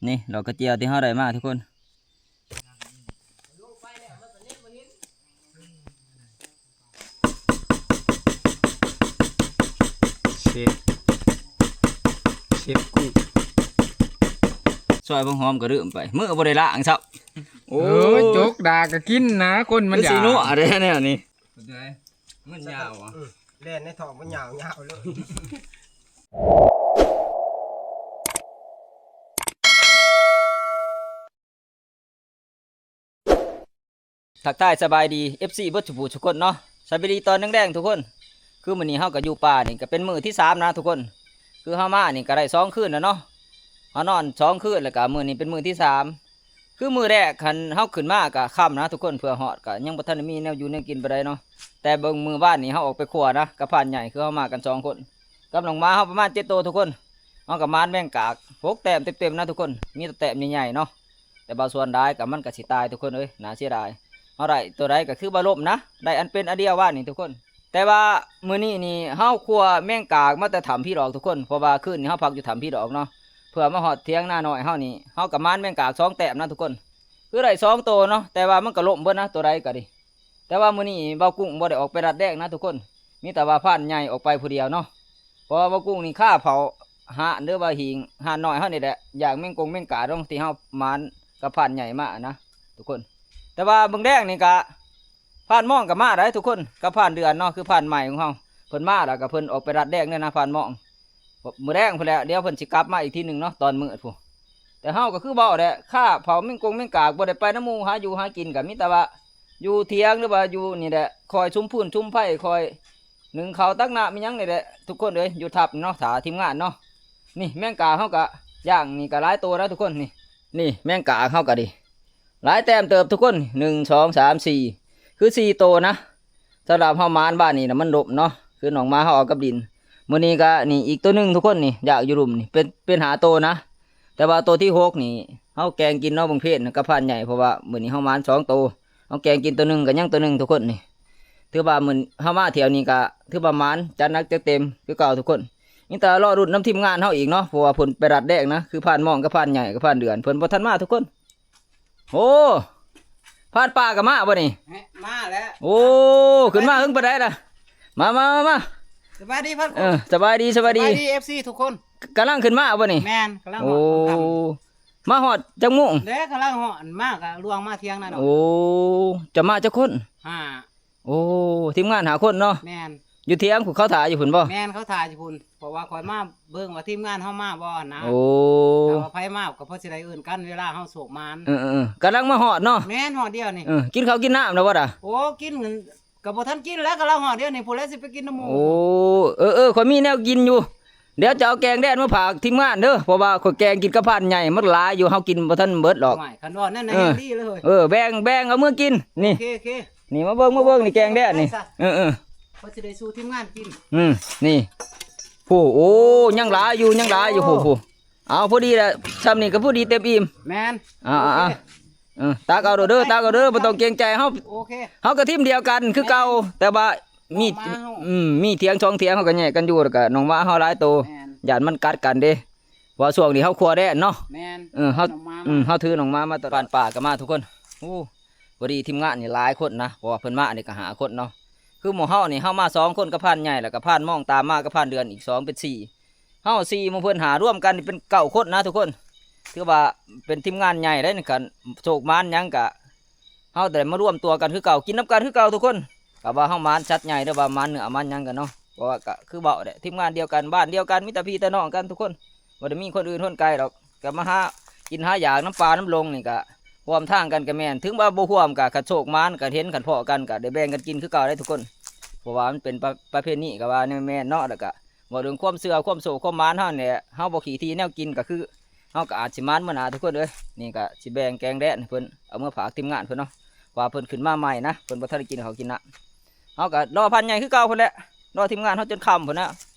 ນີ້ດອກກະເຈຍວທີ່ເຮົາໄດ້ມາທຸກຄົນ. ເຊຟ ເຊຟກຸ້ງ ຊອຍຜັກຫອມກໍລືມໄປ ມື້ບໍ່ໄດ້ລ້າງຊ້ຳ. ໂອ້ຍ ໂອ້ຍ ຈົກດາກະກິນນະ ຄົນມັນຢາກ ຊິນົວເດ້ແນວນີ້. ມັນຍາວ ເອີ ແລ່ນໃນທ້ອງມັນຍາວໆເລີຍ. ທັກທາຍສະບາຍດີ ເອັຟຊີ ເບິດທຸກຜູ້ທຸກຄົນເນາະ. ສະບາຍດີຕອນແລງໆທຸກຄົນ. ຄືມື້ນີ້ເຮົາກໍຢູ່ປ່ານີ້ກໍເປັນມື້ທີສາມນະທຸກຄົນ. ຄືເຮົາມານີ້ກໍໄດ້ສອງຄືນແລ້ວເນາະ. ເຮົານອນສອງຄືນ ແລ້ວກໍມື້ນີ້ເປັນມື້ທີສາມ. ຄືມື້ແລກຫັ້ນເຮົາຂຶ້ນມາກໍຄ່ຳນະທຸກຄົນ ເພື່ອຮອດກໍຍັງບໍ່ທັນໄດ້ມີແນວຢູ່ແນວກິນປານໃດເນາະ. ແຕ່ເບິ່ງມື້ວານນີ້ເຮົາອອກໄປຄົວນະ ກັບພານໃຫຍ່ ຄືເຮົາມາກັນສອງຄົນ ກັບນ້ອງໝາເຮົາປະມານເຈັດໂຕທຸກຄົນ. ເຮົາກໍໝານແມງກາກຫົກແຕ້ມເຕັມໆນະທຸກຄົນ ມີແຕ່ແຕ້ມໃຫຍ່ໆເນາະ. ແຕ່ວ່າສ່ວນຫຼາຍກໍມັນກໍຊິຕາຍທຸກຄົນເອີຍ ໜ້າເສຍດາຍ. ເຮົາໄດ້ໂຕໃດກໍຄືວ່າລົ້ມນະ ໄດ້ອັນເປັນອັນດຽວວານນີ້ທຸກຄົນ. ແຕ່ວ່າມື້ນີ້ນີ້ເຮົາຄົວແມງກາກມາແຕ່ຖ້ຳຜີດອກທຸກຄົນ ເພາະວ່າຄືນນີ້ເຮົາພັກຢູ່ຖ້ຳຜີດອກເນາະ ເພື່ອມາຮອດຖຽງນານ້ອຍເຮົານີ້ ເຮົາກໍໝານແມງກາກສອງແຕ້ມນະທຸກຄົນ. ຄືໄດ້ສອງໂຕເນາະ ແຕ່ວ່າມັນກໍລົ້ມເບິດນະ ໂຕໃດກໍດີ. ແຕ່ວ່າມື້ນີ້ບ່າວກຸ້ງບໍ່ໄດ້ອອກໄປລັດແດງນະທຸກຄົນ ມີແຕ່ວ່າພານໃຫຍ່ອອກໄປຜູ້ດຽວເນາະ. ເພາະວ່າບ່າວກຸ້ງນີ້ຄາເຝົ້າຮ້ານ ຫຼືວ່າຫີງຮ້ານນ້ອຍເຮົານີ້ແຫຼະ ຢ່າງແມງກົງແມງກາດອງ ທີ່ເຮົາໝານກັບພານໃຫຍ່ມານະທຸກຄົນ. ແຕ່ວ່າເບິ່ງແດງນີ້ກະ ພານມອງກໍມາໄດ້ທຸກຄົນ ກັບພານເດືອນເນາະ ຄືພານໃໝ່ຂອງເຮົາ ເພິ່ນມາແລ້ວກໍເພິ່ນອອກໄປລັດແດງເດີນະ ພານມອງ. ມື້ແລງພຸ້ນແຫຼະ ດຽວເພິ່ນຊິກັບມາອີກທີໜຶ່ງເນາະ ຕອນມືດພຸ້ນ. ແຕ່ເຮົາກໍຄືເວົ້າແຫຼະ ຄາເຝົ້າແມງກົງແມງກາກ ບໍ່ໄດ້ໄປນຳໝູ່ຫາຢູ່ຫາກິນ ກໍມີແຕ່ວ່າຢູ່ຖຽງ ຫຼືວ່າຢູ່ນີ້ແຫຼະ ຄອຍສຸມຟືນສຸມໄຟ ຄອຍໜຶ້ງເຂົ້າຕັກນ້ຳອີ່ຫຍັງນີ້ແຫຼະທຸກຄົນເອີຍ. ຢູ່ທັບເນາະ ຖ້າທີມງານເນາະ. ນີ້ແມງກາກເຮົາກໍຢ່າງນີ້ກໍຫຼາຍໂຕນະທຸກຄົນ. ນີ້ ນີ້ແມງກາກເຮົາກໍດີ ຫຼາຍແຕ້ມເຕີບທຸກຄົນ ໜຶ່ງ ສອງ ສາມ ສີ່ ຄືສີ່ໂຕນະ. ສຳລັບເຮົາໝານບ້ານນີ້ນະ ມັນລົບເນາະ ຄືນ້ອງໝາເຮົາເອົາກັບດິນ. ມື້ນີ້ກະນີ້ອີກໂຕໜຶ່ງທຸກຄົນ ນີ້ຢາກຢູ່ລຸ່ມນີ້ ເປັນ ເປັນຫ້າໂຕນະ. ແຕ່ວ່າໂຕທີຫົກນີ້ເຮົາແກງກິນເນາະ ເບິ່ງເພນກັບພານໃຫຍ່ ເພາະວ່າມື້ນີ້ເຮົາໝານສອງໂຕ ເຮົາແກງກິນໂຕໜຶ່ງ ກໍຍັງໂຕໜຶ່ງທຸກຄົນ. ນີ້ຖືວ່າມື້ເຮົາມາທ່ຽວນີ້ກະຖືວ່າໝານ ຈັດໜັກຈັດເຕັມຄືເກົ່າທຸກຄົນ. ມີແຕ່ລໍລຸ້ນນຳທີມງານເຮົາອີກເນາະ ເພາະວ່າເພິ່ນໄປລັດແດງນະ ຄືພານມອງກັບພານໃຫຍ່ກັບພານເດືອນ ເພິ່ນບໍ່ທັນມາທຸກຄົນ. ໂອ້ ພານປ່າກໍມາບໍ່ນີ້? ແຮະ ມາແລ້ວ. ໂອ້ ຂຶ້ນມາເຫິງປານໃດລະ? ມາ ມາ ມາ ມາ. ສະບາຍດີພັນ. ເອີ ສະບາຍດີ ສະບາຍດີ ສະບາຍດີ ເອັຟຊີ ທຸກຄົນ. ກຳລັງຂຶ້ນມາບໍ່ນີ້? ແມ່ນ ກຳລັງຮອດ. ໂອ້ ຄ່ຳໆ ມາຮອດຈັກໂມງ? ແລ້ວກຳລັງຮອດ ມາກໍລ່ວງມາທ່ຽງນັ້ນ. ໂອ້ ຈະມາຈັກຄົນ? ຫ້າ. ໂອ້ ທີມງານຫ້າຄົນເນາະ. ແມ່ນ. ຢູ່ຖຽງພຸ້ນ ເຂົາຖ້າຢູ່ພຸ້ນບໍ່? ແມ່ນ ເຂົາຖ້າຢູ່ພຸ້ນ ເພາະວ່າຂ້ອຍມາເບິ່ງວ່າທີມງານເຮົາມາບໍ່ນະ. ໂອ້ ຖ້າວ່າໃຜມາກໍພໍຊິໄດ້ເອີ້ນກັນ ເວລາເຮົາໂຊກໝານ. ເອີໆໆ ກຳລັງມາຮອດເນາະ. ແມ່ນ ຮອດດຽວນີ້. ເອີ ກິນເຂົ້າກິນນ້ຳແລ້ວບໍ່ດາ? ໂອ້ ກິນກໍບໍ່ທັນກິນແລ້ວ ກຳລັງຮອດດຽວນີ້ ຜູ້ໃດຊິໄປກິນນຳໝູ່. ໂອ້ ເອີໆໆ ຂ້ອຍມີແນວກິນຢູ່ ດຽວຈະເອົາແກງແດດມາຝາກທີມງານເດີ ເພາະວ່າຂ້ອຍແກງກິນກັບພານໃຫຍ່ ມັນຫຼາຍຢູ່ ເຮົາກິນບໍ່ທັນເບິດດອກ. ໂອ້ຍ ຄັນວ່ານັ້ນນະ ເອີ ຍັງດີເລີຍ. ເອີ ແບ່ງ ແບ່ງເອົາເມືອກິນນີ້. ໂອເຄ ໂອເຄ. ນີ້ມາເບິ່ງ ມາເບິ່ງນີ້ແກງແດດນີ້. ເອີໆ ພໍຊິໄດ້ສູ່ທີມງານກິນ. ອືມ ນີ້ ໂອ້ ໂອ້ ຍັງຫຼາຍຢູ່ ຍັງຫຼາຍຢູ່. ໂອ້ ໂອ້ ເອົາ ພໍດີລະ ຊ່ຳນີ້ກໍພໍດີເຕັມອີ່ມ. ແມ່ນ. ອ່າ ໂອເຄ ເອີ ຕັກເອົາໂດດເດີ ຕັກເອົາເດີ ບໍ່ຕ້ອງເກງໃຈເຮົາ. ໂອເຄ ເຮົາກໍທີມດຽວກັນຄືເກົ່າ. ແມ່ນ. ແຕ່ວ່າມີ ອອກມາເຮົາ ອືມ ມີຖຽງສອງຖຽງ ເຮົາກໍແຍກກັນຢູ່ ແລ້ວກໍນ້ອງໝາເຮົາຫຼາຍໂຕ. ແມ່ນ. ຢ້ານມັນກັດກັນເດ້ ເພາະວ່າຊ່ວງນີ້ເຮົາຄົວແດນເນາະ. ແມ່ນ. ເອີ ເຮົາ ນ້ອງໝາ ອືມ ເຮົາຖືນ້ອງໝາມາຕະຫຼອດ. ປານປ່າກໍມາທຸກຄົນ. ໂອ້ ພໍດີທີມງານນີ້ຫຼາຍຄົນນະ ເພາະວ່າເພິ່ນມານີ້ກໍຫ້າຄົນເນາະ. ຄືໝູ່ເຮົານີ້ ເຮົາມາສອງຄົນກັບພານໃຫຍ່ ແລ້ວກໍພານມອງຕາມມາ ກັບພານເດືອນອີກສອງ ເປັນສີ່. ເຮົາສີ່ ໝູ່ເພິ່ນຫ້າ ລວມກັນນີ້ເປັນເກົ້າຄົນນະທຸກຄົນ. ຖືວ່າເປັນທີມງານໃຫຍ່ເດ້ນີ້. ຄັນໂຊກໝານຫຍັງກະ ເຮົາໄດ້ມາລວມຕົວກັນຄືເກົ່າ ກິນນຳກັນຄືເກົ່າທຸກຄົນ. ກໍວ່າເຮົາໝານສັດໃຫຍ່ ຫຼືວ່າໝານເນື້ອໝານຫຍັງກັນເນາະ ເພາະວ່າກໍຄືເວົ້າແຫຼະ ທີມງານດຽວກັນ ບ້ານດຽວກັນ ມີແຕ່ພີ່ແຕ່ນ້ອງກັນທຸກຄົນ ບໍ່ໄດ້ມີຄົນອື່ນຄົນໄກດອກ. ກໍມາຫາກິນຫາຢາກນຳປ່ານຳດົງນີ້ ກໍຮ່ວມທາງກັນກໍແມ່ນ ເຖິງວ່າບໍ່ຮ່ວມ ກໍຄັນໂຊກໝານ ຄັນເຫັນ ຄັນພໍ້ກັນ ກໍໄດ້ແບ່ງກັນກິນຄືເກົ່າເດ້ທຸກຄົນ. ເພາະວ່າມັນເປັນປະ ປະເພນີ ກໍວ່າແນວແມ່ນເນາະ. ແລ້ວກໍເວົ້າເລື່ອງຄວາມເຊື່ອຄວາມໂຊກຄວາມໝານເຮົານີ້ແຫຼະ ເຮົາບໍ່ຂີ້ຖີ່ແນວກິນ ກໍຄື ເຮົາກໍອາດຊິໝານມື້ໜ້າທຸກຄົນເອີຍ. ນີ້ກໍຊິແບ່ງແກງແດດໃຫ້ເພິ່ນ ເອົາເມືອຝາກທີມງານເພິ່ນເນາະ ວ່າເພິ່ນຂຶ້ນມາໃໝ່ນະ ເພິ່ນບໍ່ທັນໄດ້ກິນເຂົ້າກິນນ້ຳ. ເຮົາກໍລໍພານໃຫຍ່ຄືເກົ່າພຸ້ນແຫຼະ ລໍທີມງານເຮົາຈົນຄ່ຳພຸ້ນນະ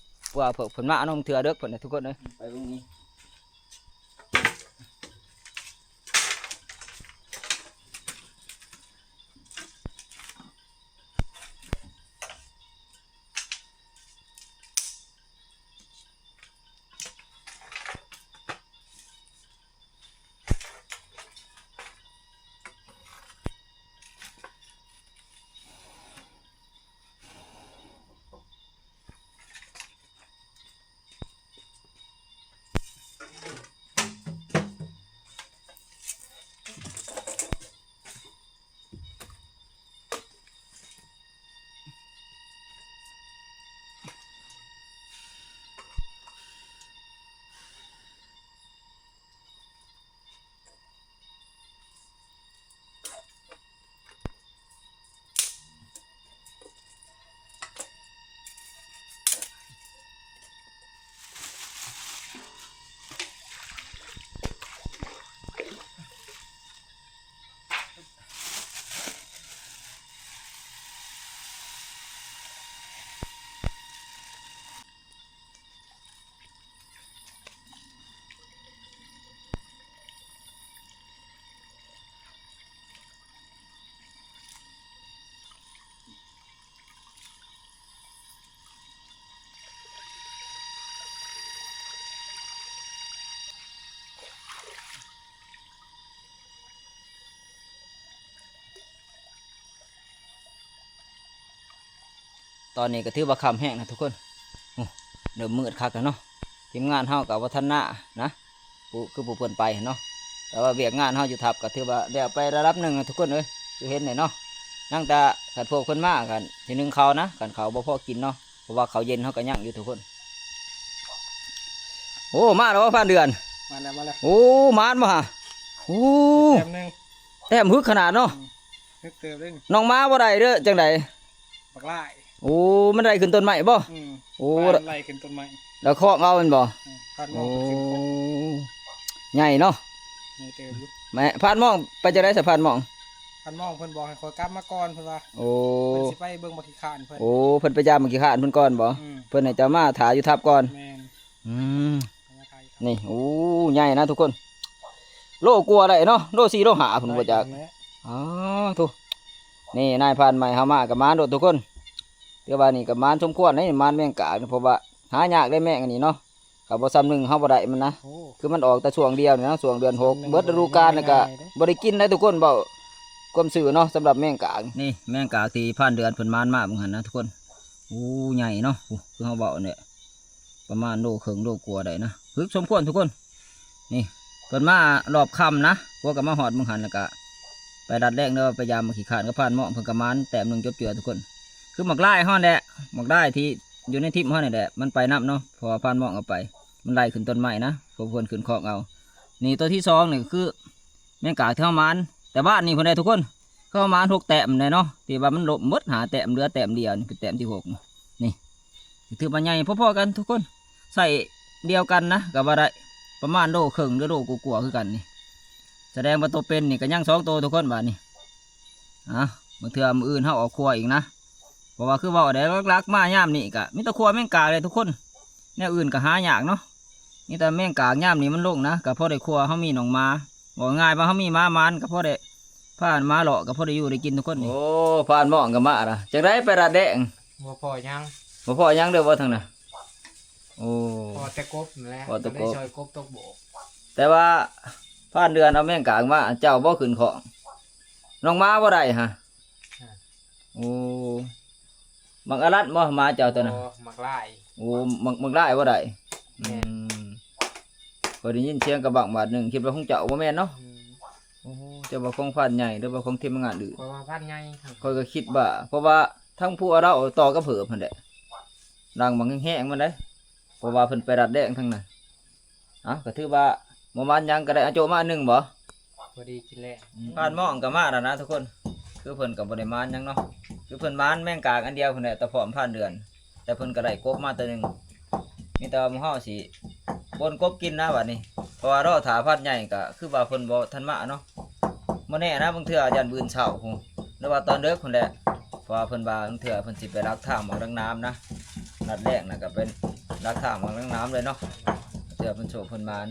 ເພື່ອເພິ່ນ ເພິ່ນມາເນາະ ເທື່ອເດິກພຸ້ນນະທຸກຄົນເອີຍ. ໄປເບິ່ງນີ້. ຕອນນີ້ກໍຖືວ່າຄ່ຳແຮງນະທຸກຄົນ. ໂອ້ ເລີ່ມມືດຄັກແລ້ວເນາະ. ທີມງານເຮົາກໍບໍ່ທັນມານະ ຜູ້ ຄືຜູ້ເພິ່ນໄປຫັ້ນເນາະ. ແຕ່ວ່າວຽກງານເຮົາຢູ່ທັບກໍຖືວ່າແລ້ວໄປລະດັບໜຶ່ງນະທຸກຄົນເອີຍ. ຄືເຫັນແຫຼະເນາະ ຍັງແຕ່ຄັນພວກເພິ່ນມາກັນທີໜຶ່ງເຂົານະ ຄັນເຂົາບໍ່ພໍກິນເນາະ. ເພາະວ່າເຂົ້າເຢັນເຮົາກໍຍັງຢູ່ທຸກຄົນ. ໂອ້ ມາແລ້ວບໍ່ ຜ່ານເດືອນ? ມາແລ້ວ ມາແລ້ວ. ໂອ້ ໝານບໍ່ຫະ? ໂອ້ ແຕ້ມໜຶ່ງ ແຕ້ມຮຶກຂະໜາດເນາະ. ອືມ ຮຶກເຕີບເດ້ນີ້. ນ້ອງມາບໍ່ໄດ້ເດີ້ ຈັ່ງໃດ? ບັກຫຼາຍ. ໂອ້ ມັນໄຫຼຂຶ້ນຕົ້ນໄມ້ບໍ່? ອືມ ໂອ້ ມັນໄຫຼຂຶ້ນຕົ້ນໄມ້ ແລ້ວຄອກເອົາແມ່ນບໍ່? ອືມ ຜ່ານມອງ ໂອ້ ຂຶ້ນຄອກ ໃຫຍ່ເນາະ. ໃຫຍ່ເຕີບຢູ່. ແມ່ ຜ່ານມອງໄປຈັ່ງໃດຊະ ຜ່ານມອງ? ທ່ານໝໍເພິ່ນບອກໃຫ້ຂ້ອຍກັບມາກ່ອນ ເພິ່ນວ່າ. ໂອ້ ເພິ່ນຊິໄປເບິ່ງບັກຂີ້ຄ້ານເພິ່ນ. ໂອ້ ເພິ່ນໄປຢາມບັກຂີ້ຄ້ານເພິ່ນກ່ອນບໍ່? ອືມ ເພິ່ນໃຫ້ເຈົ້າມາຖ້າຢູ່ທັບກ່ອນ. ແມ່ນ. ອືມ ນີ້ ໂອ້ ໃຫຍ່ນະທຸກຄົນ. ໂລກວ່າໄດ້ເນາະ ໂລສີ່ໂລຫ້າພຸ້ນບໍ່ຈັກ. ອໍ ໂທ້ ນີ້ນາຍພານໃໝ່ເຮົາມາກໍມາໂລດທຸກຄົນ. ຖືວ່ານີ້ກໍມາສົມຄວນເດ້ ມາແມງກາກ ເພາະວ່າຫາຍາກເດ້ແມງອັນນີ້ເນາະ. ຖ້າບໍ່ຊຳໜຶ່ງເຮົາບໍ່ໄດ້ມັນນະ. ໂອ້ ຄືມັນອອກແຕ່ຊ່ວງດຽວນີ້ເນາະ ຊ່ວງເດືອນຫົກ ເບິດລະດູການແລ້ວກະບໍ່ໄດ້ກິນໄດ໋ທຸກຄົນ. ເວົ້າຄວາມຊື່ເນາະ ສຳລັບແມງກາກ. ນີ້ແມງກາກທີ່ຜ່ານເດືອນເພິ່ນມານມາເບິ່ງຫັ້ນນະທຸກຄົນ. ໂອ້ ໃຫຍ່ເນາະ ໂອ້ ຄືເຮົາເວົ້າຫັ້ນແຫຼະ ປະມານໂລເຄິ່ງໂລກວ່າໄດ້ນະ. ຮຶກສົມຄວນທຸກຄົນ. ນີ້ເພິ່ນມາລອບຄ່ຳນະ ພວກກໍມາຮອດເບິ່ງຫັ້ນ ແລ້ວກະໄປດັດແດງເດີ ໄປຢາມບັກຂີ້ຄ້ານກັບຜ່ານໝໍ ເພິ່ນກໍມານແຕ້ມໜຶ່ງຈົບເຈືອທຸກຄົນ. ຄືໝາກລາຍເຮົາແຫຼະ ໝາກລາຍທີ່ຢູ່ໃນທີມເຮົານີ້ແຫຼະ ມັນໄປນຳເນາະ ເພາະວ່າຜ່ານໝໍເອົາໄປ ມັນໄຫຼຂຶ້ນຕົ້ນໄມ້ນະ ເພາະເພິ່ນຂຶ້ນຄອກເອົາ. ນີ້ໂຕທີສອງນີ້ກໍຄືແມງກາກທີ່ເຮົາມານ ແຕ່ບ້ານນີ້ເພິ່ນໄດ້ທຸກຄົນ ເຂົາມານຫົກແຕ້ມແຫຼະເນາະ ທີ່ວ່າມັນລົບໝົດຫ້າແຕ້ມ ເຫຼືອແຕ້ມດຽວ ນີ້ເປັນແຕ້ມທີຫົກ. ນີ້ຖືວ່າໃຫຍ່ພໍໆກັນທຸກຄົນ ໄຊດຽວກັນນະກໍວ່າໄດ້ ປະມານໂລເຄິ່ງ ຫຼື ໂລກວ່າໆຄືກັນນີ້. ສະແດງວ່າໂຕເປັນນີ້ກໍຍັງສອງໂຕທຸກຄົນບາດນີ້. ອ່າ ບາງເທື່ອມື້ອື່ນເຮົາອອກຄົວອີກນະ ເພາະວ່າຄືເວົ້າໄດ໋ ຫຼັກໆມາຍາມນີ້ກໍມີແຕ່ຄົວແມງກາກເລີຍທຸກຄົນ ແນວອື່ນກໍຫາຍາກເນາະ. ມີແຕ່ແມງກາກຍາມນີ້ມັນລົງນະ ກໍພໍໄດ້ຄົວ ເຮົາມີໜອງໝາ ເວົ້າງ່າຍວ່າເຮົາມີໝາມານ ກໍພໍໄດ້ພາໝາເລາະ ກໍພໍໄດ້ຢູ່ໄດ້ກິນທຸກຄົນນີ້. ໂອ້ ຜ່ານໝອງກໍມາລະ ຈັ່ງໃດໄປລາດແດງ? ບໍ່ພໍຫຍັງ ບໍ່ພໍຫຍັງເດີ້ບໍ່ທາງນັ້ນ. ໂອ້ ພໍແຕ່ກົບນັ້ນແຫຼະ ພໍແຕ່ກົບ ກໍໄດ້ຊ່ອຍກົບຕົກໂບກ. ແຕ່ວ່າຜ່ານເດືອນເອົາແມງກາກມາ ເຈົ້າບໍ່ຂຶ້ນຂອງ ນ້ອງມາບໍ່ໄດ້ຫະ. ໂອ້ ໝາກອາລັດບໍ່ ໝາເຈົ້າໂຕນັ້ນ? ບໍ່ ໝາກລາຍ. ໂອ້ ໝາກ ໝາກລາຍບໍ່ໄດ້. ແມ່ນ. ອືມ ຂ້ອຍໄດ້ຍິນສຽງກະບັງບາດໜຶ່ງ ຄິດວ່າຂອງເຈົ້າບໍ່ແມ່ນເນາະ. ອືມ ໂອ້ ເຈົ້າວ່າຂອງພານໃຫຍ່ ຫຼືວ່າຂອງທີມງານອື່ນ? ຂ້ອຍວ່າພານໃຫຍ່. ຂ້ອຍກໍຄິດວ່າ ເພາະວ່າທາງຜູ້ລາວຕໍ່ກັບເຫີບຫັ້ນແຫຼະ ດັງບັກແຮງໆມັນເດ້ ເພາະວ່າເພິ່ນໄປລາດແດງທາງນັ້ນ. ເອົ້າ ກໍຖືວ່າບໍ່ມານຫຍັງກໍໄດ້ ອາໂຈະມາອັນໜຶ່ງບໍ່? ພໍດີກິນແລ້ວ. ອືມ ຜ່ານໝອງກໍມາແລ້ວນະທຸກຄົນ ຄືເພິ່ນກໍບໍ່ໄດ້ມານຫຍັງເນາະ ຄືເພິ່ນມານແມງກາກອັນດຽວພຸ້ນແຫຼະ ຕະພ້ອມຜ່ານເດືອນ ແຕ່ເພິ່ນກໍໄດ້ກົບມາໂຕໜຶ່ງ. ມີແຕ່ວ່າໝູ່ເຮົາຊິປົ່ນກົບກິນນະບັດນີ້ ເພາະວ່າລໍຖ້າພານໃຫຍ່ກໍຄືວ່າເພິ່ນບໍ່ທັນມາເນາະ. ບໍ່ແນ່ນະ ບາງເທື່ອຢ້ານມື້ອື່ນເຊົ້າພຸ້ນ ຫຼືວ່າຕອນເດິກພຸ້ນແຫຼະ ເພາະວ່າເພິ່ນວ່າບາງເທື່ອເພິ່ນຊິໄປລັກທາງໝາກນາງນາມນະ ນັດແລກນະກໍເປັນລັກທາງໝາກນາງນາມເລີຍເນາະ ເທື່ອເພິ່ນໂຊກເພິ່ນໝານ.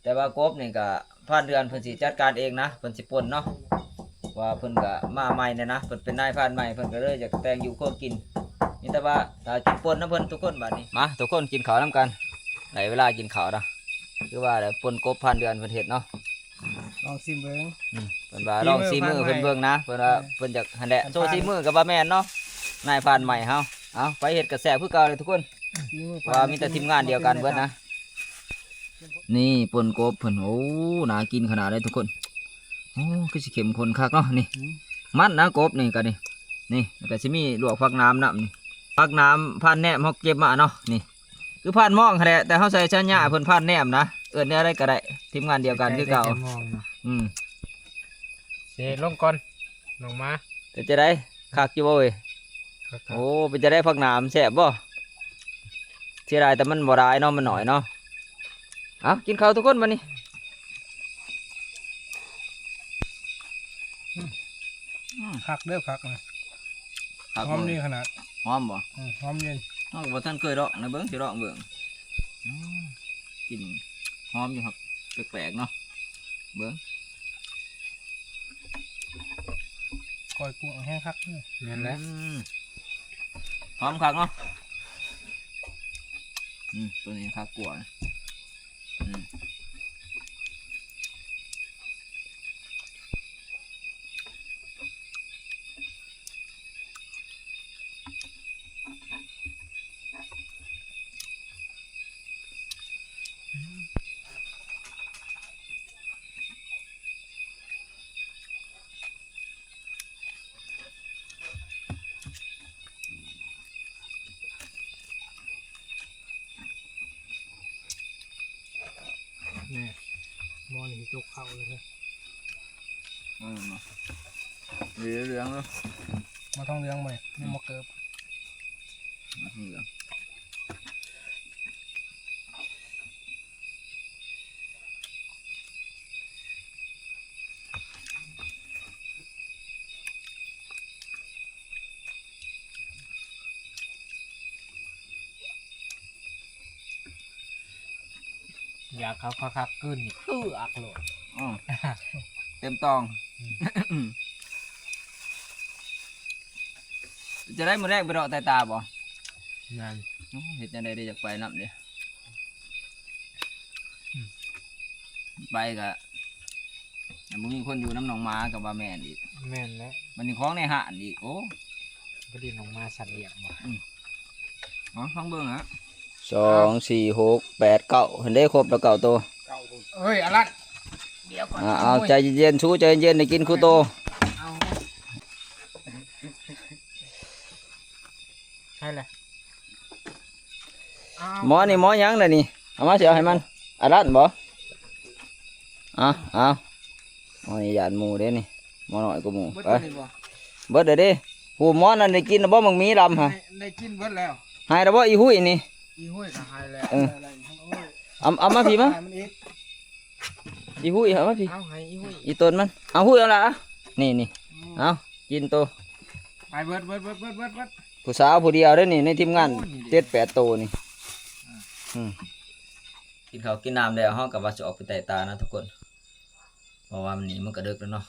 ແຕ່ວ່າກົບນີ້ກໍຜ່ານເດືອນເພິ່ນຊິຈັດການເອງນະ ເພິ່ນຊິປົ່ນເນາະ ວ່າເພິ່ນກໍມາໃໝ່ແດ່ນະ ເພິ່ນເປັນນາຍພານໃໝ່ ເພິ່ນກໍເລີຍຢາກແຕ່ງຢູ່ຄົວກິນ ມີແຕ່ວ່າຖ້າກິນປົ່ນນຳເພິ່ນທຸກຄົນ. ບາດນີ້ມາທຸກຄົນກິນເຂົ້ານຳກັນ ໄດ້ເວລາກິນເຂົ້າແລ້ວ ຄືວ່າແຫຼະ ປົ່ນກົບຜ່ານເດືອນເພິ່ນເຮັດເນາະ. ລອງຊີມເບິ່ງ. ອືມ ເພິ່ນວ່າລອງຊີມມືເພິ່ນເບິ່ງນະ ເພິ່ນວ່າເພິ່ນຢາກຫັ້ນແຫຼະ ໂຊຊີມມືກໍວ່າແມ່ນເນາະ ນາຍພານໃໝ່ເຮົາ. ເອົາ ໄປເຮັດກໍແຊບຄືເກົ່າເລີຍທຸກຄົນ ເພາະວ່າມີແຕ່ທີມງານດຽວກັນເບິດນະ. ນີ້ປົ່ນກົບເພິ່ນ ໂອ້ ໜ້າກິນຂະໜາດເລີຍທຸກຄົນ. ໂອ້ ຄືຊິເຂັ້ມຂຸ້ນຄັກເນາະ ນີ້ ອືມ ມັນນະ ກົບນີ້ກໍນີ້ ນີ້ ແລ້ວກໍຊິມີລວກຜັກໜາມນຳ ນີ້ ຜັກໜາມພານແນມເຮົາເກັບມາເນາະ ນີ້ ຄືພານມອງຫັ້ນແຫຼະ ແຕ່ເຮົາໃສ່ສະຍາເພິ່ນພານແນມນະ ເອີ້ນແນວໃດກໍໄດ້ ທີມງານດຽວກັນຄືເກົ່າ. ອືມ ເສລົງກ່ອນ ນ້ອງມາ. ເປັນຈັ່ງໃດ ຄັກຢູ່ບໍ່ເອີຍ? ຄັກໆ. ໂອ້ ເປັນຈັ່ງໃດ ຜັກໜາມແຊບບໍ່? ເສຍດາຍແຕ່ມັນບໍ່ຫຼາຍເນາະ ມັນໜ້ອຍເນາະ. ເອົາ ກິນເຂົ້າທຸກຄົນບັດນີ້. ອືມ ອືມ ຄັກເດີ້ ຜັກນະ ຄັກ ຫອມດີຂະໜາດ. ຫອມບໍ່? ອືມ ຫອມເຢັນ. ເຮົາກໍບໍ່ທັນເຄີຍລອງນະ ເບິ່ງ ຊິລອງເບິ່ງ. ອືມ ກິ່ນຫອມຢູ່ ແປກໆເນາະ ເບິ່ງ. ກ້ອຍກຸ້ງແຮງຄັກເດີ. ແມ່ນແຫຼະ. ອືມ ຫອມຄັກເນາະ. ອືມ ໂຕນີ້ຄັກກວ່າ. ອືມ. ຍົກເອົາເລີຍເດີ. ເອີ ມາ ເຫຼືອງເດີ ມາທອງເຫຼືອງມານີ້ ຍັງບໍ່ເກີບ ມາທອງເຫຼືອງ. ຢາກເຂົ້າຄັກໆ ກືນນີ້ຄືອັກໂລດ. ອື ເຕັມຕອງ. ອື ຈະໄດ້ມື້ແລກໄປເລາະໃຕ້ຕາບໍ່? ແມ່ນ. ໂອ້ ເຮັດຈັ່ງໃດໄດ້ຢາກໄປນຳເດ. ອື ໄປກະ ບໍ່ມີຄົນຢູ່ນຳໜອງໝາກໍວ່າແມ່ນອີກ. ແມ່ນແຫຼະ. ບັດນີ້ຂອງໃນຮ້ານອີກ ໂອ້ ບໍ່ໄດ້ໜອງໝາສັດລ້ຽງບໍ່? ອື ເອົາ ຟັງເບິ່ງນະ. ສອງ ສີ່ ຫົກ ແປດ ເກົ້າ ຫັ້ນເດ້ ຄົບແລ້ວເກົ້າໂຕ. ເອີຍ ອາລັດ ດຽວກ່ອນ. ເອົາ ເອົາ ໃຈເຢັນໆ ຊູ ໃຈເຢັນໆ ໄດ້ກິນຄູ່ໂຕ. ເອົາ ໃຊ່ແຫຼະ. ໝໍນີ້ໝໍຫຍັງລະນີ້? ເອົາມາຊິເອົາໃຫ້ມັນ. ອາລັດບໍ່? ເອົາ ເອົາ ໝໍນີ້ຢ້ານໝູ່ເດ້ນີ້ ໝໍນ້ອຍກວ່າໝູ່. ເບິດ ໄປ ຕົວນີ້ບໍ່? ເບິດແລ້ວເດ້. ຜູ້ໝໍນັ້ນໄດ້ກິນແລ້ວບໍ່ ໝາກໝີດຳຫັ້ນ? ໄດ້ ໄດ້ກິນເບິດແລ້ວ. ຫາຍແລ້ວບໍ່ ອີຮຸ້ຍນີ້? ອີຮຸ້ຍກໍຫາຍແລ້ວ. ເອີ ເອົາ ເອົາມາພີ້ມາ. ອີຮຸ້ຍ ເອົາມາພີ້. ເອົາໃຫ້ອີຮຸ້ຍ ອີຕົນມັນ. ເອົາຮຸ້ຍເອົາລະ ນີ້ ນີ້. ອືມ ເອົາ ກິນໂຕ. ໄປເບິດ ເບິດ ເບິດ ເບິດ ເບິດ ເບິດ. ຜູ້ສາວຜູ້ດຽວເດ້ນີ້ ໃນທີມງານ. ໂອ້ ນີ້ເດ້ ເຈັດແປດໂຕນີ້. ອືມ ກິນເຂົ້າກິນນ້ຳແລ້ວ ເຮົາກໍວ່າຊິອອກໄປໄຕ່ຕານະທຸກຄົນ ເພາະວ່າມື້ນີ້ມັນກໍເດິກແລ້ວເນາະ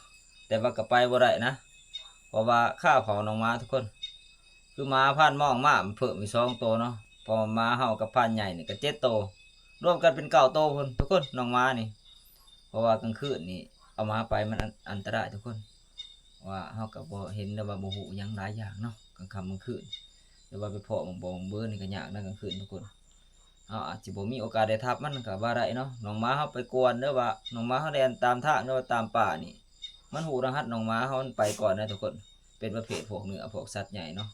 ແຕ່ວ່າກໍໄປບໍ່ໄດ້ນະ ເພາະວ່າຄາບເຂົາໜອງໝາທຸກຄົນ. ຄືໝາພານມອງມາເພີ່ມອີກສອງໂຕເນາະ ເພາະວ່າໝາເຮົາກັບພານໃຫຍ່ນີ້ກໍເຈັດໂຕ ລວມກັນເປັນເກົ້າໂຕພຸ້ນທຸກຄົນ ໜອງໝານີ້. ເພາະວ່າກາງຄືນນີ້ເອົາໝາໄປມັນອັນ ອັນຕະລາຍທຸກຄົນ ວ່າເຮົາກໍບໍ່ເຫັນ ຫຼືວ່າບໍ່ຮູ້ຫຍັງຫຼາຍຢ່າງເນາະ ກາງຄ່ຳກາງຄືນ ຫຼືວ່າໄປເພາະໝອງບອງເບີນີ້ກໍຍາກນະກາງຄືນທຸກຄົນ. ເຮົາອາດຊິບໍ່ມີໂອກາດໄດ້ທັບມັນກໍວ່າໄດ້ເນາະ. ໜອງໝາເຮົາໄປກວນ ຫຼືວ່າໜອງໝາເຮົາແລ່ນຕາມທາງ ຫຼືວ່າຕາມປ່ານີ້ ມັນຮູ້ລະຫັດໜອງໝາເຮົາ ມັນໄປກ່ອນນະທຸກຄົນ. ເປັນປະເພດພວກເນື້ອພວກສັດໃຫຍ່ເນາະ.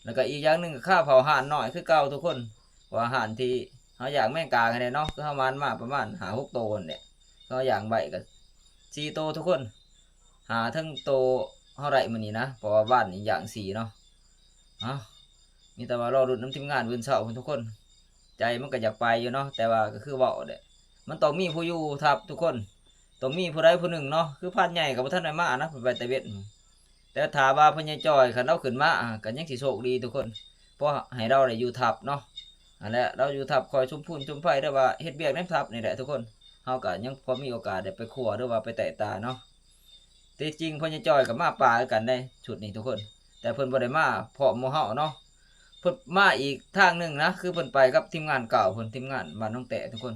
ແລ້ວກໍອີກຢ່າງໜຶ່ງກໍຄາເຜົາຮ້ານນ້ອຍຄືເກົ່າທຸກຄົນ ເພາະວ່າຮ້ານທີ່ເຮົາຍ່າງແມງກາງຫັ້ນແຫຼະເນາະ ຄືເຮົາໝານມາປະມານຫ້າຫົກໂຕຫັ້ນແຫຼະ ເຮົາຍ່າງໄວ້ກໍສີ່ໂຕທຸກຄົນ ຫາເຖິງໂຕເຮົາໄດ້ມື້ນີ້ນະ ເພາະວ່າວານນີ້ຍ່າງສີ່ເນາະ. ເອົ້າ ມີແຕ່ວ່າລໍລຸ້ນນຳທີມງານມື້ເຊົ້າພຸ້ນທຸກຄົນ. ໃຈມັນກໍຢາກໄປຢູ່ເນາະ ແຕ່ວ່າກໍຄືເວົ້າແຫຼະ ມັນຕ້ອງມີຜູ້ຢູ່ທັບທຸກຄົນ ຕ້ອງມີຜູ້ໃດຜູ້ໜຶ່ງເນາະ. ຄືພານໃຫຍ່ກໍບໍ່ທັນໄດ້ມານະ ເພິ່ນໄປແຕ່ເວັນ. ແຕ່ຖ້າວ່າພໍ່ໃຫຍ່ຈ່ອຍ ຄັນລາວຂຶ້ນມາ ກໍຍັງຊິໂຊກດີທຸກຄົນ ເພາະໃຫ້ລາວໄດ້ຢູ່ທັບເນາະ. ຫັ້ນແຫຼະ ລາວຢູ່ທັບຄອຍຊຸມພູນຊຸມໄຟ ຫຼືວ່າເຮັດວຽກໃນທັບນີ້ແຫຼະທຸກຄົນ. ເຮົາກໍຍັງພໍມີໂອກາດໄດ້ໄປຄົວ ຫຼືວ່າໄປແຕະຕາເນາະ. ທີ່ຈິງພໍ່ໃຫຍ່ຈ່ອຍກໍມາປ່າຄືກັນເດ້ ຊຸດນີ້ທຸກຄົນ ແຕ່ເພິ່ນບໍ່ໄດ້ມາພ້ອມໝູ່ເຮົາເນາະ. ເພິ່ນມາອີກທາງໜຶ່ງນະ ຄືເພິ່ນໄປກັບທີມງານເກົ່າເພິ່ນ ທີມງານບ້ານໜອງແຕະທຸກຄົນ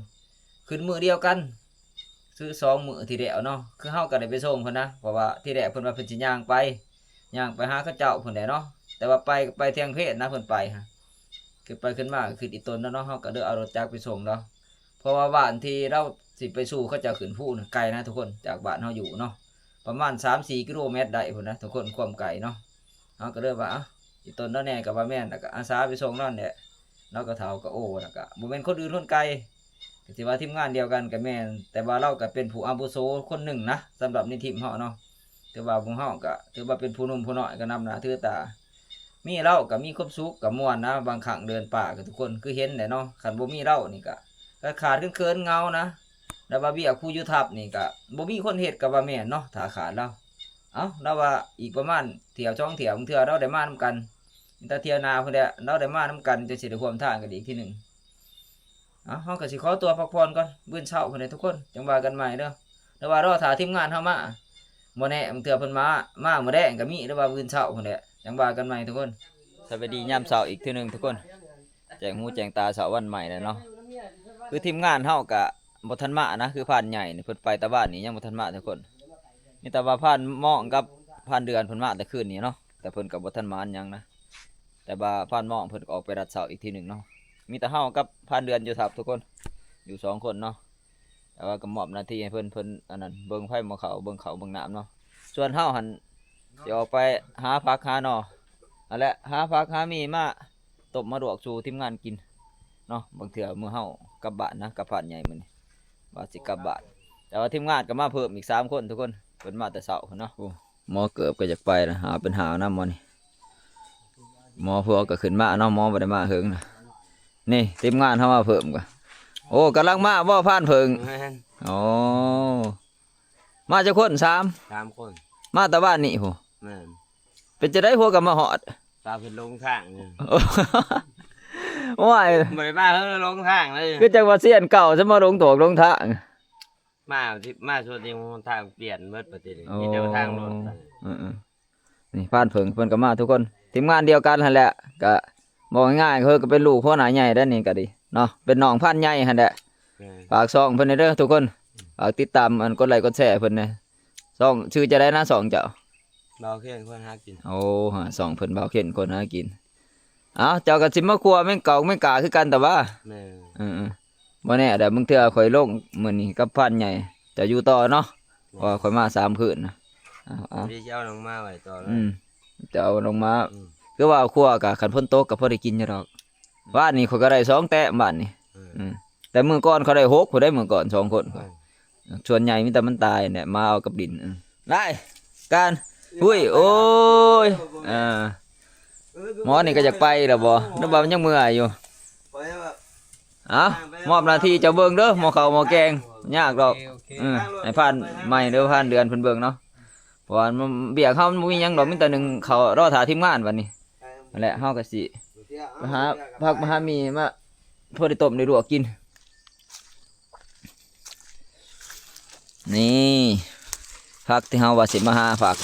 ຂຶ້ນມື້ດຽວກັນ ຄືສອງມື້ທີ່ແລ້ວເນາະ. ຄືເຮົາກໍໄດ້ໄປສົ່ງເພິ່ນນະ ເພາະວ່າທີແລກເພິ່ນວ່າເພິ່ນຊິຍ່າງໄປ ຍ່າງໄປຫາເຂົາເຈົ້າພຸ້ນແຫຼະເນາະ. ແຕ່ວ່າໄປ ໄປທຽງເພນນະ ເພິ່ນໄປຫາ ຂຶ້ນໄປຂຶ້ນມາກໍຂຶ້ນອີ່ຕົນແລ້ວເນາະ. ເຮົາກໍເລີຍເອົາລົດຈັກໄປສົ່ງເນາະ ເພາະວ່າບ້ານທີ່ລາວຊິໄປສູ່ເຂົາເຈົ້າຂຶ້ນພູນະ ໄກນະທຸກຄົນ ຈາກບ້ານເຮົາຢູ່ເນາະ ປະມານສາມສີ່ກິໂລແມັດໄດ້ພຸ້ນນະທຸກຄົນ ຄວາມໄກເນາະ. ເຮົາກໍເລີຍວ່າ ເອົ້າ ອີ່ຕົນລາວແດ່ກໍວ່າແມ່ນ ແລ້ວກໍອາສາໄປສົ່ງລາວແຫຼະ. ລາວກໍເຖົ້າກໍໂອ ແລ້ວກໍບໍ່ແມ່ນຄົນອື່ນຄົນໄກ ກໍຊິວ່າທີມງານດຽວກັນກໍແມ່ນ ແຕ່ວ່າລາວກໍເປັນຜູ້ອາວຸໂສຄົນໜຶ່ງນະ ສຳລັບໃນທີມເຮົາເນາະ. ຖືວ່າໝູ່ເຮົາກໍຖືວ່າເປັນຜູ້ໜຸ່ມຜູ້ນ້ອຍ ກໍນຳໜ້າຖືຕາ. ມີລາວກໍມີຄວາມສຸກກໍມ່ວນນະ ບາງຄັ້ງເດີນປ່າກໍທຸກຄົນຄືເຫັນແຫຼະເນາະ. ຄັນບໍ່ມີລາວນີ້ກໍ ກໍຂາດເຂີນເຫງົານະ ແລ້ວວ່າວຽກຜູ້ຢູ່ທັບນີ້ກໍບໍ່ມີຄົນເຮັດກໍວ່າແມ່ນເນາະ ຖ້າຂາດລາວ. ເອົ້າ ລາວວ່າອີກປະມານຖ້ຽວສອງຖ້ຽວ ບາງເທື່ອລາວໄດ້ມານຳກັນ ແຕ່ຖ້ຽວໜ້າພຸ້ນແຫຼະ ລາວໄດ້ມານຳກັນ ຈັ່ງຊິໄດ້ຮ່ວມທາງກັນອີກທີໜຶ່ງ. ເອົ້າ ເຮົາກໍຊິຂໍຕົວພັກຜ່ອນກ່ອນ ມື້ເຊົ້າພຸ້ນແຫຼະທຸກຄົນ ຈັ່ງວ່າກັນໃໝ່ເດີ ຫຼືວ່າລໍຖ້າທີມງານເຮົາມາ. ບໍ່ແນ່ ບາງເທື່ອເພິ່ນມາ ມາມື້ແລງກໍມີ ຫຼືວ່າມື້ເຊົ້າພຸ້ນແຫຼະ ຈັ່ງວ່າກັນໃໝ່ທຸກຄົນ. ສະບາຍດີຍາມເຊົ້າອີກເທື່ອໜຶ່ງທຸກຄົນ ແຈ້ງຫູແຈ້ງຕາເຊົ້າວັນໃໝ່ແລ້ວເນາະ. ຄືທີມງານເຮົາກະບໍ່ທັນມານະ ຄືພານໃຫຍ່ນີ້ເພິ່ນໄປຕາບ້ານນີ້ຍັງບໍ່ທັນມາທຸກຄົນ. ມີແຕ່ວ່າພານມອງກັບພານເດືອນເພິ່ນມາແຕ່ຄືນນີ້ເນາະ ແຕ່ເພິ່ນກໍບໍ່ທັນມາຫຍັງນະ. ແຕ່ວ່າພານມອງເພິ່ນກໍອອກໄປລັດເຊົ້າອີກທີໜຶ່ງເນາະ. ມີແຕ່ເຮົາກັບພານເດືອນຢູ່ທັບທຸກຄົນ ຢູ່ສອງຄົນເນາະ. ແຕ່ວ່າກໍມອບໜ້າທີ່ໃຫ້ເພິ່ນ ເພິ່ນອັນນັ້ນ ເບິ່ງໄຟໝໍ້ເຂົ້າ ເບິ່ງເຂົ້າເບິ່ງນ້ຳເນາະ. ສ່ວນເຮົາຫັ້ນຊິອອກໄປຫາຜັກຫາໜໍ່ ຫັ້ນແຫຼະ ຫາຜັກຫາໝີ່ມາຕົ້ມມາລວກສູ່ທີມງານກິນເນາະ. ບາງເທື່ອມື້ເຮົາກັບບ້ານນະ ກັບພານໃຫຍ່ມື້ນີ້ ວ່າຊິກັບບ້ານ ແຕ່ ຕ່ວ່າທີມງານກໍມາເພີ່ມອີກສາມຄົນທຸກຄົນ ເພິ່ນມາແຕ່ເຊົ້າພຸ້ນເນາະ. ໂອ້ ໝໍເກີບກໍຢາກໄປລະ ຫາວເປັນຫາວນຳໝໍນີ້. ໝໍພວກກໍຂຶ້ນມາເນາະ ໝໍບໍ່ໄດ້ມາເຫິງນະ. ນີ້ທີມງານເຮົາມາເພີ່ມກໍ ໂອ້ ກຳລັງມາບໍ່ ພານເຜິ້ງ? ແມ່ນ. ໂອ້ ມາຈັກຄົນ? ສາມ ສາມຄົນ ມາແຕ່ວານນີ້ພຸ້ນ. ແມ່ນ. ເປັນຈັ່ງໃດ ພວກກໍມາຮອດ? ພາເພິ່ນຫຼົງທາງ. ໂອ້ຍ ບໍ່ໄດ້ມາເພິ່ນຫຼົງທາງເລີຍ ຄືຈັ່ງວ່າຊຽນເກົ່າ ຈະມາຫຼົງຖອກຫຼົງທາງ. ມາ ມາສ່ວນທີ່ທາງປ່ຽນໝົດປະເທດນີ້ ໂອ້ ມີແຕ່ວ່າທາງລົດ. ເອີໆ ນີ້ພານເຜິ້ງເພິ່ນກໍມາທຸກຄົນ ທີມງານດຽວກັນຫັ້ນແຫຼະ. ກະບອກງ່າຍໆ ຄືກໍເປັນລູກຫົວໜ້າໃຫຍ່ແດ່ນີ້ກໍດີເນາະ ເປັນນ້ອງພານໃຫຍ່ຫັ້ນແຫຼະ. ແມ່ນ. ຝາກຊ່ອງເພິ່ນແດ່ເດີທຸກຄົນ ຝາກຕິດຕາມ ອັນ ກົດໄລກົດແຊເພິ່ນແດ່. ຊ່ອງຊື່ຈັ່ງໃດນະ ຊ່ອງເຈົ້າ? ບ່າວເຄນຄົນຫາກິນ. ໂອ້ ຊ່ອງເພິ່ນ ບ່າວເຄນຄົນຫາກິນ. ເອົ້າ ເຈົ້າກໍຊິມາຄົວແມງກອກແມງກາຄືກັນແຕ່ວ່າ. ແມ່ນ. ເອີໆ ບໍ່ແນ່ດອກ ບາງເທື່ອຂ້ອຍລົງມື້ນີ້ກັບພານໃຫຍ່ ເຈົ້າຢູ່ຕໍ່ເນາະ. ແມ່ນ. ເພາະວ່າຂ້ອຍມາສາມຄືນນະ. ເອົາໆ ດີ ຊິເອົາລົງມາໄວ້ຕໍ່ເລີຍ. ອືມ ເຈົ້າເອົາລົງມາ. ອືມ ຄືວ່າຄົວກໍ ຄັນຝົນຕົກກໍພໍໄດ້ກິນຢູ່ດອກ. ວານນີ້ຂ້ອຍກໍໄດ້ສອງແຕ້ມວານນີ້. ເອີ ອືມ ແຕ່ມື້ກ່ອນເຂົາໄດ້ຫົກພຸ້ນເດ້ ມື້ກ່ອນສອງຄົນ. ເອີ ສ່ວນໃຫຍ່ມີແຕ່ມັນຕາຍແຫຼະ ມາເອົາກັບດິນ. ເອີ ໄດ້ການ ອຸ້ຍ ໂອ້ຍ ເອີ ໝໍນີ້ກໍຢາກໄປແລ້ວບໍ່ ຫຼືວ່າມັນຍັງເມື່ອຍຢູ່? ເອົາ ມອບໜ້າທີ່ເຈົ້າເບິ່ງເດີ ໝໍ້ເຂົ້າໝໍ້ແກງ ຍາກດອກ. ໂອເຄ ໂອເຄ ເອີ ໃຫ້ພານໃໝ່ ຫຼືພານເດືອນເພິ່ນເບິ່ງເນາະ ເພາະວ່າວຽກເຮົາມັນບໍ່ມີຫຍັງດອກ ມີແຕ່ໜຶ້ງເຂົ້າ ລໍຖ້າທີມງານບັດນີ້. ຫັ້ນແຫຼະ ເຮົາກໍຊິໄປຫາຜັກມາຫາໝີ່ມາ ພໍໄດ້ຕົ້ມໄດ້ລວກກິນ. ນີ້ ຜັກທີ່ເຮົາວ່າຊິມາຫາຜັກ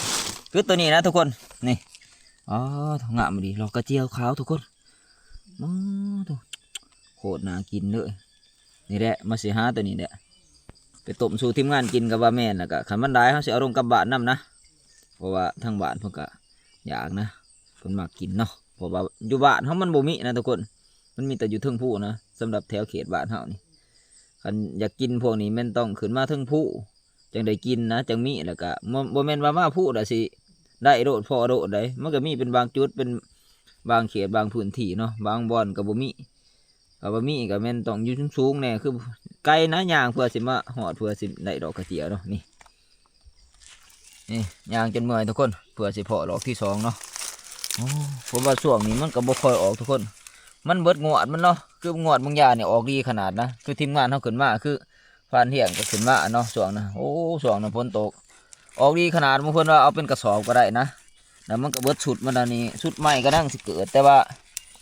ຄືໂຕນີ້ນະທຸກຄົນ. ນີ້ ອໍ ງາມອີ່ຫຼີ ດອກກະຈຽວຂາວທຸກຄົນ. ໂອ້ ໂຄດໜ້າກິນເລີຍ. ນີ້ແຫຼະ ມາຊິຫາໂຕນີ້ແຫຼະ ໄປຕົ້ມສູ່ທີມງານກິນກໍວ່າແມ່ນ. ແລ້ວກໍຄັນມັນຫຼາຍ ເຮົາຊິເອົາລົງກັບບ້ານນຳນະ ເພາະວ່າທາງບ້ານເພິ່ນກໍຢາກນະ ເພິ່ນມັກກິນເນາະ. ເພາະວ່າຢູ່ບ້ານເຮົາມັນບໍ່ມີນະທຸກຄົນ ມັນມີແຕ່ຢູ່ເທິງພູນະ. ສຳລັບແຖວເຂດບ້ານເຮົານີ້ ຄັນຢາກກິນພວກນີ້ແມ່ນຕ້ອງຂຶ້ນມາເທິງພູ ຈັ່ງໄດ້ກິນນະ ຈັ່ງມີ. ແລ້ວກະບໍ່ ບໍ່ແມ່ນວ່າມາພູແລ້ວຊິໄດ້ໂລດ ພໍໂລດໃດ໋. ມັນກໍມີເປັນບາງຈຸດ ເປັນບາງເຂດ ບາງພື້ນທີ່ເນາະ ບາງບ່ອນກໍບໍ່ມີ. ກໍບໍ່ມີກໍແມ່ນຕ້ອງຢູ່ສູງໆແດ່ ຄືໄກນະ ຍ່າງເພື່ອຊິມາຮອດ ເພື່ອຊິໄດ້ດອກກະເຈຍເນາະ. ນີ້ ນີ້ຍ່າງຈົນເມື່ອຍທຸກຄົນ ເພື່ອຊິພໍ້ດອກທີສອງເນາະ. ໂອ້ ເພາະວ່າຊ່ວງນີ້ມັນກໍບໍ່ຄ່ອຍອອກທຸກຄົນ ມັນເບິດງວດມັນເນາະ. ຄືງວດບາງຢ່າງນີ້ອອກດີຂະໜາດນະ ຄືທີມງານເຮົາຂຶ້ນມາ ຄື ພານທ່ຽງກໍຂຶ້ນມາເນາະ ຊ່ວງນະ. ໂອ້ ຊ່ວງນັ້ນຝົນຕົກ ອອກດີຂະໜາດ ບາງຄົນວ່າເອົາເປັນກະສອບກໍໄດ້ນະ. ແລ້ວມັນກໍເບິດຊຸດມັນ. ອັນນີ້ຊຸດໃໝ່ກຳລັງຊິເກີດ ແຕ່ວ່າ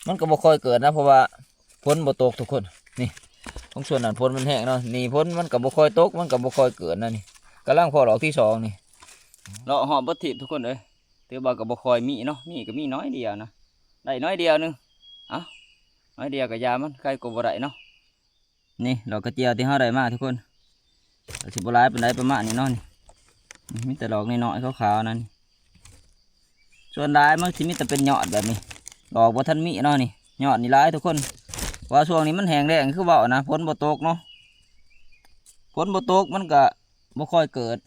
ມັນກໍບໍ່ຄ່ອຍເກີດນະ ເພາະວ່າຝົນບໍ່ຕົກທຸກຄົນ. ນີ້ ຂອງສ່ວນນັ້ນຝົນມັນແຮງເນາະ ນີ້ຝົນມັນກໍບໍ່ຄ່ອຍຕົກ ມັນກໍບໍ່ຄ່ອຍເກີດນະ. ນີ້ກຳລັງພໍ້ດອກທີສອງນີ້ ເລາະຮອບເບິດທີບທຸກຄົນເອີຍ. ຖືວ່າກໍບໍ່ຄ່ອຍມີເນາະ ມີກໍມີໜ້ອຍດຽວນະ ໄດ້ໜ້ອຍດຽວໜຶ່ງ. ເອົ້າ ໜ້ອຍດຽວກໍຢ່າມັນ ໄຄກວ່າບໍ່ໄດ້ເນາະ. ນີ້ດອກກະເຈຍທີ່ເຮົາໄດ້ມາທຸກຄົນ ກໍຊິບໍ່ຫຼາຍປານໃດ ປະມານນີ້ເນາະ. ນີ້ ນີ້ມີແຕ່ດອກນ້ອຍໆຂາວໆນັ້ນ. ສ່ວນຫຼາຍມັນຊິມີແຕ່ເປັນຍອດແບບນີ້ ດອກບໍ່ທັນມີເນາະ. ນີ້ຍອດນີ້ຫຼາຍທຸກຄົນ ເພາະວ່າຊ່ວງນີ້ມັນແຫ້ງແລ້ງ ຄືເວົ້ານະ ຝົນບໍ່ຕົກເນາະ. ຝົນບໍ່ຕົກມັນກະ ບໍ່ຄ່ອຍເກີດ.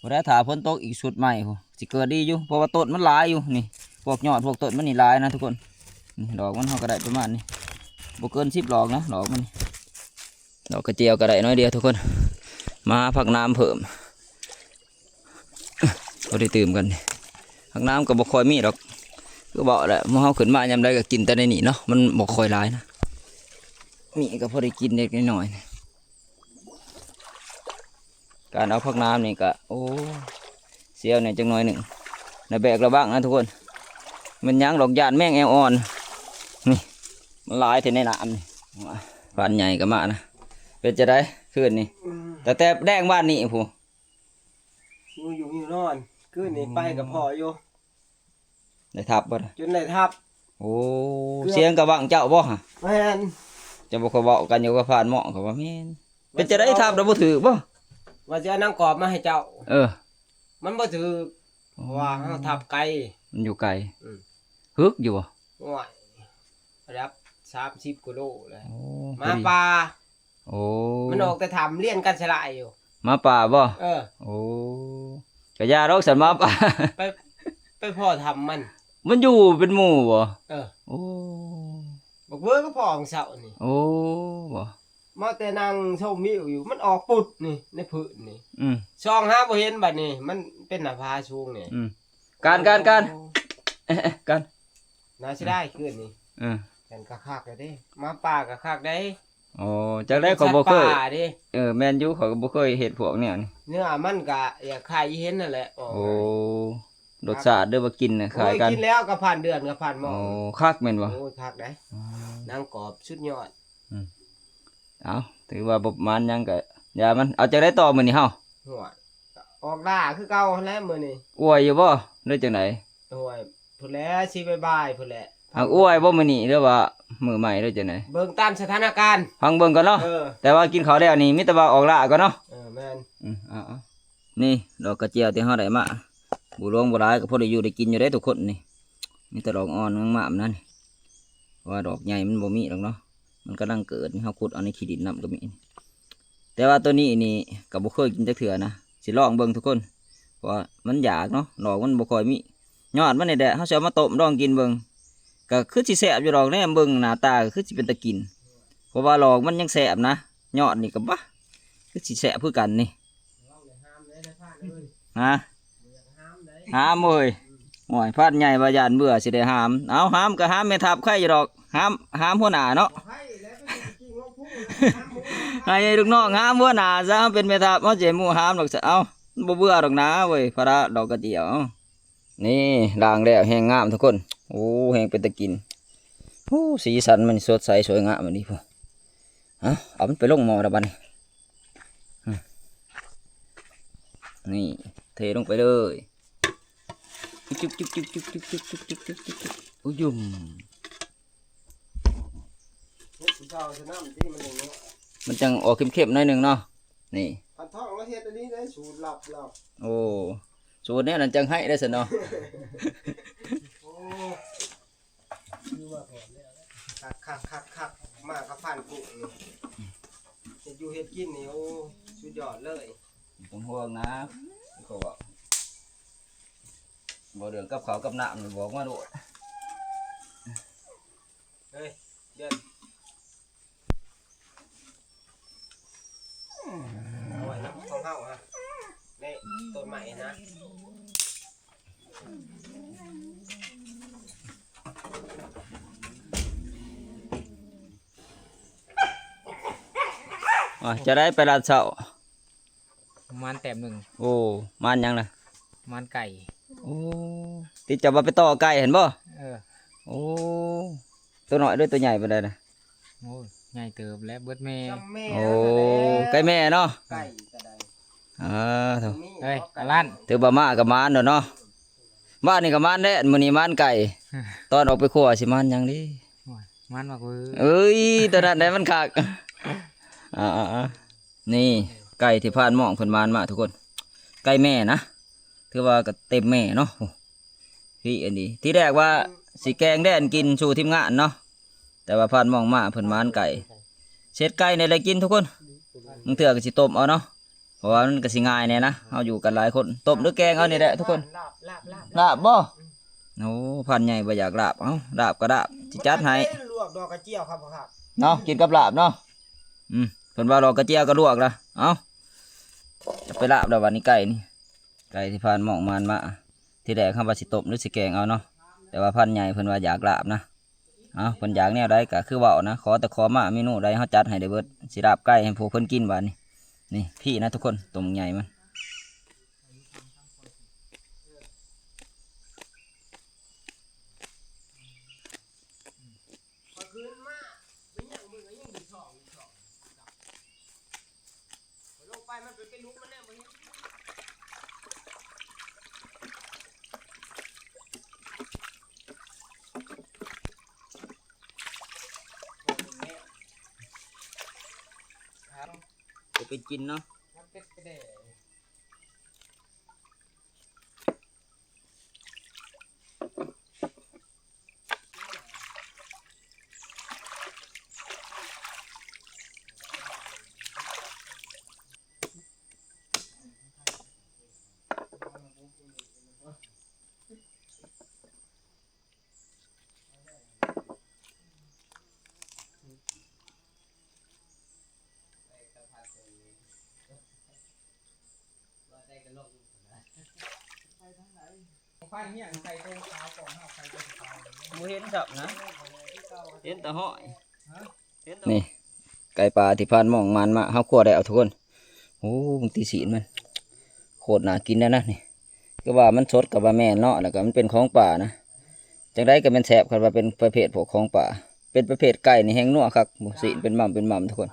ບໍ່ໄດ້ ຖ້າຝົນຕົກອີກຊຸດໃໝ່ພຸ້ນ ຊິເກີດດີຢູ່ ເພາະວ່າຕົ້ນມັນຫຼາຍຢູ່. ນີ້ ພວກຍອດພວກຕົ້ນມັນນີ້ຫຼາຍນະທຸກຄົນ. ນີ້ ດອກມັນເຮົາກໍໄດ້ປະມານນີ້ ບໍ່ເກີນສິບດອກນະ ດອກມັນ. ດອກກະເຈຍກໍໄດ້ໜ້ອຍດຽວທຸກຄົນ ມາຫາຜັກໜາມເພີ່ມ ບໍ່ໄດ້ຕື່ມກັນ. ຜັກໜາມກໍບໍ່ຄ່ອຍມີດອກ ຄືເວົ້າແຫຼະ ໝູ່ເຮົາຂຶ້ນມາຍາມໃດກໍກິນແຕ່ໃນນີ້ເນາະ ມັນບໍ່ຄ່ອຍຫຼາຍນະ. ມີກໍພໍໄດ້ກິນເລັກນ້ອຍ. ການເອົາຜັກໜາມນີ້ກະ ໂອ້ ສຽວແດ່ຈັກໜ້ອຍໜຶ່ງ ລະແບກລະວັງນະທຸກຄົນ. ແມ່ນຫຍັງດອກ ຢ້ານແມງແອວອ່ອນ. ນີ້ ມັນຫຼາຍແທ້ໃນນ້ຳນີ້. ພານໃຫຍ່ກໍມານະ. ເປັນຈັ່ງໃດຄືນນີ້? ອືມ ຕັ້ງແຕ່ແລງວານນີ້ພຸ້ນ ຢູ່ຢູ່ນອນ ຄືນນີ້ໄປກໍພໍ້ຢູ່. ໄດ້ທັບບໍ່? ຈົນໄດ້ທັບ. ໂອ້ ເກືອບ ສຽງກະວັງເຈົ້າບໍ່ຫະ? ແມ່ນ. ເຈົ້າບໍ່ຄ່ອຍເວົ້າກັນຢູ່ກັບພານໝໍ້ ເຂົາວ່າແມ່ນ. ເປັນຈັ່ງໃດ ທັບແລ້ວບໍ່ຖືກບໍ່? ວ່າຊິເອົາໜັງກອບມາໃຫ້ເຈົ້າ. ເອີ ມັນບໍ່ຖືກ. ອໍ ເພາະວ່າເຮົາທັບໄກ ມັນຢູ່ໄກ. ອືມ ຮຶກຢູ່ບໍ່? ໂອ້ຍ ລະດັບສາມສິບກວ່າໂລແລ້ວ. ໂອ້ ໝາປ່າ. ໂອ້ ມັນອອກແຕ່ຖ້ຳ ລຽນກັນສະຫຼາຍຢູ່. ໝາປ່າບໍ່? ເອີ ໂອ້ ກະຢ່າດອກຊັ້ນ ໝາປ່າ ໄປ ໄປພໍ້ຖ້ຳມັນ. ມັນຢູ່ເປັນໝູ່ບໍ່? ເອີ ໂອ້ ບັກເວີກໍພໍ້ຂອງເຊົ້ານີ້. ໂອ້ ບໍ່ ມາແຕ່ນັ່ງຊົມວິວຢູ່ ມັນອອກປຸດນີ້ ໃນພື້ນນີ້ ອືມ ສ່ອງຫາບໍ່ເຫັນ ບັດນີ້ມັນເປັນໜ້າຜາສູງນີ້ ອືມ ການ ການ ການ ໂອ້ ເອະ ເອະ ການ ໜ້າເສຍດາຍຄືນນີ້ ເອີ ແມ່ນກະຄັກແລ້ວເດ້ ມາປ່າກະຄັກໄດ໋ ໂອ້ ຈັກແລ້ວ ຂ້ອຍບໍ່ເຄີຍ ສັດປ່າເດ້ ເອີ ແມ່ນຢູ່ ຂ້ອຍກໍບໍ່ເຄີຍເຮັດພວກແນວນີ້ ເນື້ອມັນກະຢາກຂາຍໃຫ້ເຫັນຫັ້ນແຫຼະ ໂອ້ ລົດຊາດເດີ ວ່າກິນນະ ໂອ້ຍ ຄ້າຍກັນ ກິນແລ້ວກໍຜ່ານເດືອນກໍຜ່ານໝໍ້ ໂອ້ ຄັກແມ່ນບໍ່? ໂອ້ຍ ຄັກໄດ໋ ອືມ ໜັງກອບສຸດຍອດ ອືມ ເອົາ ຖືວ່າບໍ່ໝານຫຍັງກະຢ່າມັນ ເອົາ ຈັ່ງໃດຕໍ່ມື້ນີ້ເຮົາ? ໂອ້ຍ ອອກລ່າຄືເກົ່າຫັ້ນແຫຼະມື້ນີ້ ອວຍຢູ່ບໍ່ ຫຼືຈັ່ງໃດ? ໂອ້ຍ ພຸ້ນແຫຼະ ຊິບ່າຍໆ ພຸ້ນແຫຼະ ຫາກອວຍບໍ່ມື້ນີ້ ຫຼືວ່າມື້ໃໝ່ ຫຼືຈັ່ງໃດ? ເບິ່ງຕາມສະຖານະການ ຟັງເບິ່ງກ່ອນເນາະ ເອີ ແຕ່ວ່າກິນເຂົ້າແລ້ວນີ້ ມີແຕ່ວ່າອອກລ່າກ່ອນເນາະ ເອີ ແມ່ນ ອືມ ເອົາໆ ນີ້ດອກກະຈຽວທີ່ເຮົາໄດ້ມາ ບໍ່ຫຼວງບໍ່ຫຼາຍ ກໍພໍໄດ້ຢູ່ໄດ້ກິນຢູ່ເດ້ທຸກຄົນນີ້ ມີແຕ່ດອກອ່ອນງາມໆ ນັ້ນ ເພາະວ່າດອກໃຫຍ່ມັນບໍ່ມີດອກເນາະ ມັນກຳລັງເກີດ ເຮົາຂຸດເອົາໃນຂີ້ດິນນຳກໍມີ ແຕ່ວ່າໂຕນີ້ນີ້ກໍບໍ່ເຄີຍກິນຈັກເທື່ອນະ ຊິລອງເບິ່ງທຸກຄົນ ເພາະວ່າມັນຢາກເນາະ ດອກມັນບໍ່ຄ່ອຍມີ ຍອດມັນນີ້ແຫຼະ ເຮົາຊິເອົາມາຕົ້ມລອງກິນເບິ່ງ ກໍຄືຊິແຊບຢູ່ດອກ ແນມເບິ່ງໜ້າຕາກໍຄືຊິເປັນຕາກິນ ເພາະວ່າດອກມັນຍັງແຊບນະ ຍອດນີ້ກໍບາ ຄືຊິແຊບຄືກັນນີ້ ຮະ ຫາມເວີຍ ໂອ້ຍ ພານໃຫຍ່ວ່າຢ້ານເບື່ອຊິໄດ້ຫາມ ເອົາ ຫາມກໍຫາມແມ່ທັບໄຄຢູ່ດອກ ຫາມ ຫາມຫົວໜ້າເນາະ ໃຫ້ລູກນ້ອງຫາມຫົວໜ້າຊະ ເຮົາເປັນແມ່ທັບ ເຮົາຊິໃຫ້ໝູ່ຫາມດອກຊະ ເອົາ ບໍ່ເບື່ອດອກນາເວີຍ ພາລະດອກກະຈຽວ ເອົາ ນີ້ລ້າງແລ້ວແຮງງາມທຸກຄົນ ໂອ້ ແຮງເປັນຕາກິນ ໂອ້ ສີສັນມັນສົດໃສສວຍງາມອີ່ຫຼີພຸ້ນ ເອົາ ເອົາມັນໄປລົງໝໍ້ລະບັດນີ້ ນີ້ ເທລົງໄປເລີຍ ຈຸບໆໆໆໆ ອຸຍົມ ເຮັດຜູ້ເຖົ້າຊະນຳຕິ ມັນຈັ່ງ ມັນຈັ່ງອອກເຂັ້ມໆ ໜ້ອຍໜຶ່ງເນາະ ນີ້ ພັນທອງລາວເຮັດອັນນີ້ໄດ້ ສູດລັບລາວ ໂອ້ ສູດແນວນັ້ນຈັ່ງໃຫ້ໄດ້ຊັ້ນເນາະ ໂອ້ ຄືວ່າ ຄັກໆໆໆ ມາກັບພານກຸ້ງນີ້ ເຮັດຢູ່ເຮັດກິນນີ້ ໂອ້ ສຸດຍອດເລີຍ ບໍ່ຕ້ອງຫ່ວງນະ ເຂົາເວົ້າ ບໍ່ເລື່ອງກັບເຂົ້າກັບນ້ຳນີ້ບອກມາໂລດ ເຮີ້ຍ ເດືອນ ເອົາໄວ້ນຳຂອງເຮົາຫັ້ນ ນີ້ ຕົ້ນໄມ້ຫັ້ນນະ ອ່າ ຈະໄດ້ໄປລາດເຊົ້າ ປະມານແຕ້ມໜຶ່ງ ໂອ້ ມານຫຍັງນະ? ມານໄກ່ ໂອ້ ຕິດຈະວ່າໄປຕໍ່ໄກ່ຫັ້ນບໍ່? ເອີ ໂອ້ ໂຕນ້ອຍເດີ ໂຕໃຫຍ່ປານໃດນະ? ໂອ້ ໃຫຍ່ເຕີບແລ້ວ ເບິດແມ່ ໂອ້ ໄກ່ແມ່ເນາະ ໄກ່ກໍໄດ້ ອ່າ ໂທ້ ເອີຍ ອາລັນ ຖືວ່າມາກໍມານແລ້ວເນາະ ມານີ້ກໍມານແລ້ວ ມື້ນີ້ມານໄກ່ ຕອນອອກໄປຄົວຊິມານຫຍັງເດ? ໂອ້ຍ ມານໝາກເວີ ເອີຍ ໂຕນັ້ນແຫຼະມັນຄັກ ອ່າໆໆ ນີ້ ໄກ່ທີ່ພານໝ້ອງເພິ່ນມານມາທຸກຄົນ ໄກ່ແມ່ນະ ຖືວ່າກໍເຕັມແມ່ເນາະ ໂອ້ ພີ້ອັນນີ້ ທີແລກວ່າຊິແກງແດນກິນສູ່ທີມງານເນາະ ແຕ່ວ່າພານໝ້ອງມາເພິ່ນມານໄກ່ ເສັດໄກ່ນີ້ແຫຼະກິນທຸກຄົນ ບາງເທື່ອກໍຊິຕົ້ມເອົາເນາະ ເພາະວ່າມັນກໍຊິງ່າຍແດ່ນະ ເຮົາຢູ່ກັນຫຼາຍຄົນ ຕົ້ມຫຼືແກງເອົານີ້ແຫຼະທຸກຄົນ ລາບ ລາບ ລາບ ລາບບໍ່? ອືມ ໂອ້ ພານໃຫຍ່ບໍ່ຢາກລາບ ເອົ້າ ລາບກໍລາບ ຊິຈັດໃຫ້ ລວກດອກກະຈຽວຄັກໆ ເນາະ ກິນກັບລາບເນາະ ອືມ ເພິ່ນວ່າດອກກະຈຽວກໍລວກລະ ເອົ້າ ຈະໄປລາບແລ້ວບັດນີ້ໄກ່ນີ້ ໄກ່ທີ່ພານໝ້ອງມານມາ ທີແລກເຮົາວ່າຊິຕົ້ມຫຼືຊິແກງເອົາເນາະ ແຕ່ວ່າພານໃຫຍ່ເພິ່ນວ່າຢາກລາບນະ ເອົ້າ ເພິ່ນຢາກແນວໃດກໍຄືເວົ້ານະ ຂໍແຕ່ຂໍມາ ເມນູໃດເຮົາຈັດໃຫ້ໄດ້ເບິດ ຊິລາບໄກ່ໃຫ້ພວກເພິ່ນກິນບາດນີ້ ນີ້ພີ້ນະທຸກຄົນ ໂຕບັກໃຫຍ່ມັນ ຂ້ອຍຂຶ້ນມາ ໄປຫຍັງ ມຶງກໍຍັງຢູ່ທ້ອງ ຢູ່ທ້ອງ ຂ້ອຍລົງໄປ ມັນໄປ ໄປລຸມມັນແນ່ ບໍ່ເຫັນ ບໍ່ເປັນກິນເນາະ ມັນເປັນແຕ່ ອ ບໍ່ເຫັນຊັບນະ ເຫັນແຕ່ຫ້ອຍ. ນີ້ໄກ່ປ່າທີ່ຜ່ານມອງມານມາ ເຮົາຂົ້ວໄດ້ເອົາທຸກຄົນ. ໂອ້ ເບິ່ງຕີຊີ້ນມັນ ໂຄດໜ້າກິນແລ້ວນະນີ້. ຄືວ່າມັນສົດກໍວ່າແມ່ນເນາະ ແລ້ວກໍມັນເປັນຂອງປ່ານະ. ຈັ່ງໃດກໍແມ່ນແຊບ ຄັນວ່າເປັນປະເພດພວກຂອງປ່າ. ເປັນປະເພດໄກ່ນີ້ແຮ່ງນົວຄັກ ຊີ້ນເປັນໝ່ຳເປັນໝ່ຳທຸກຄົນ.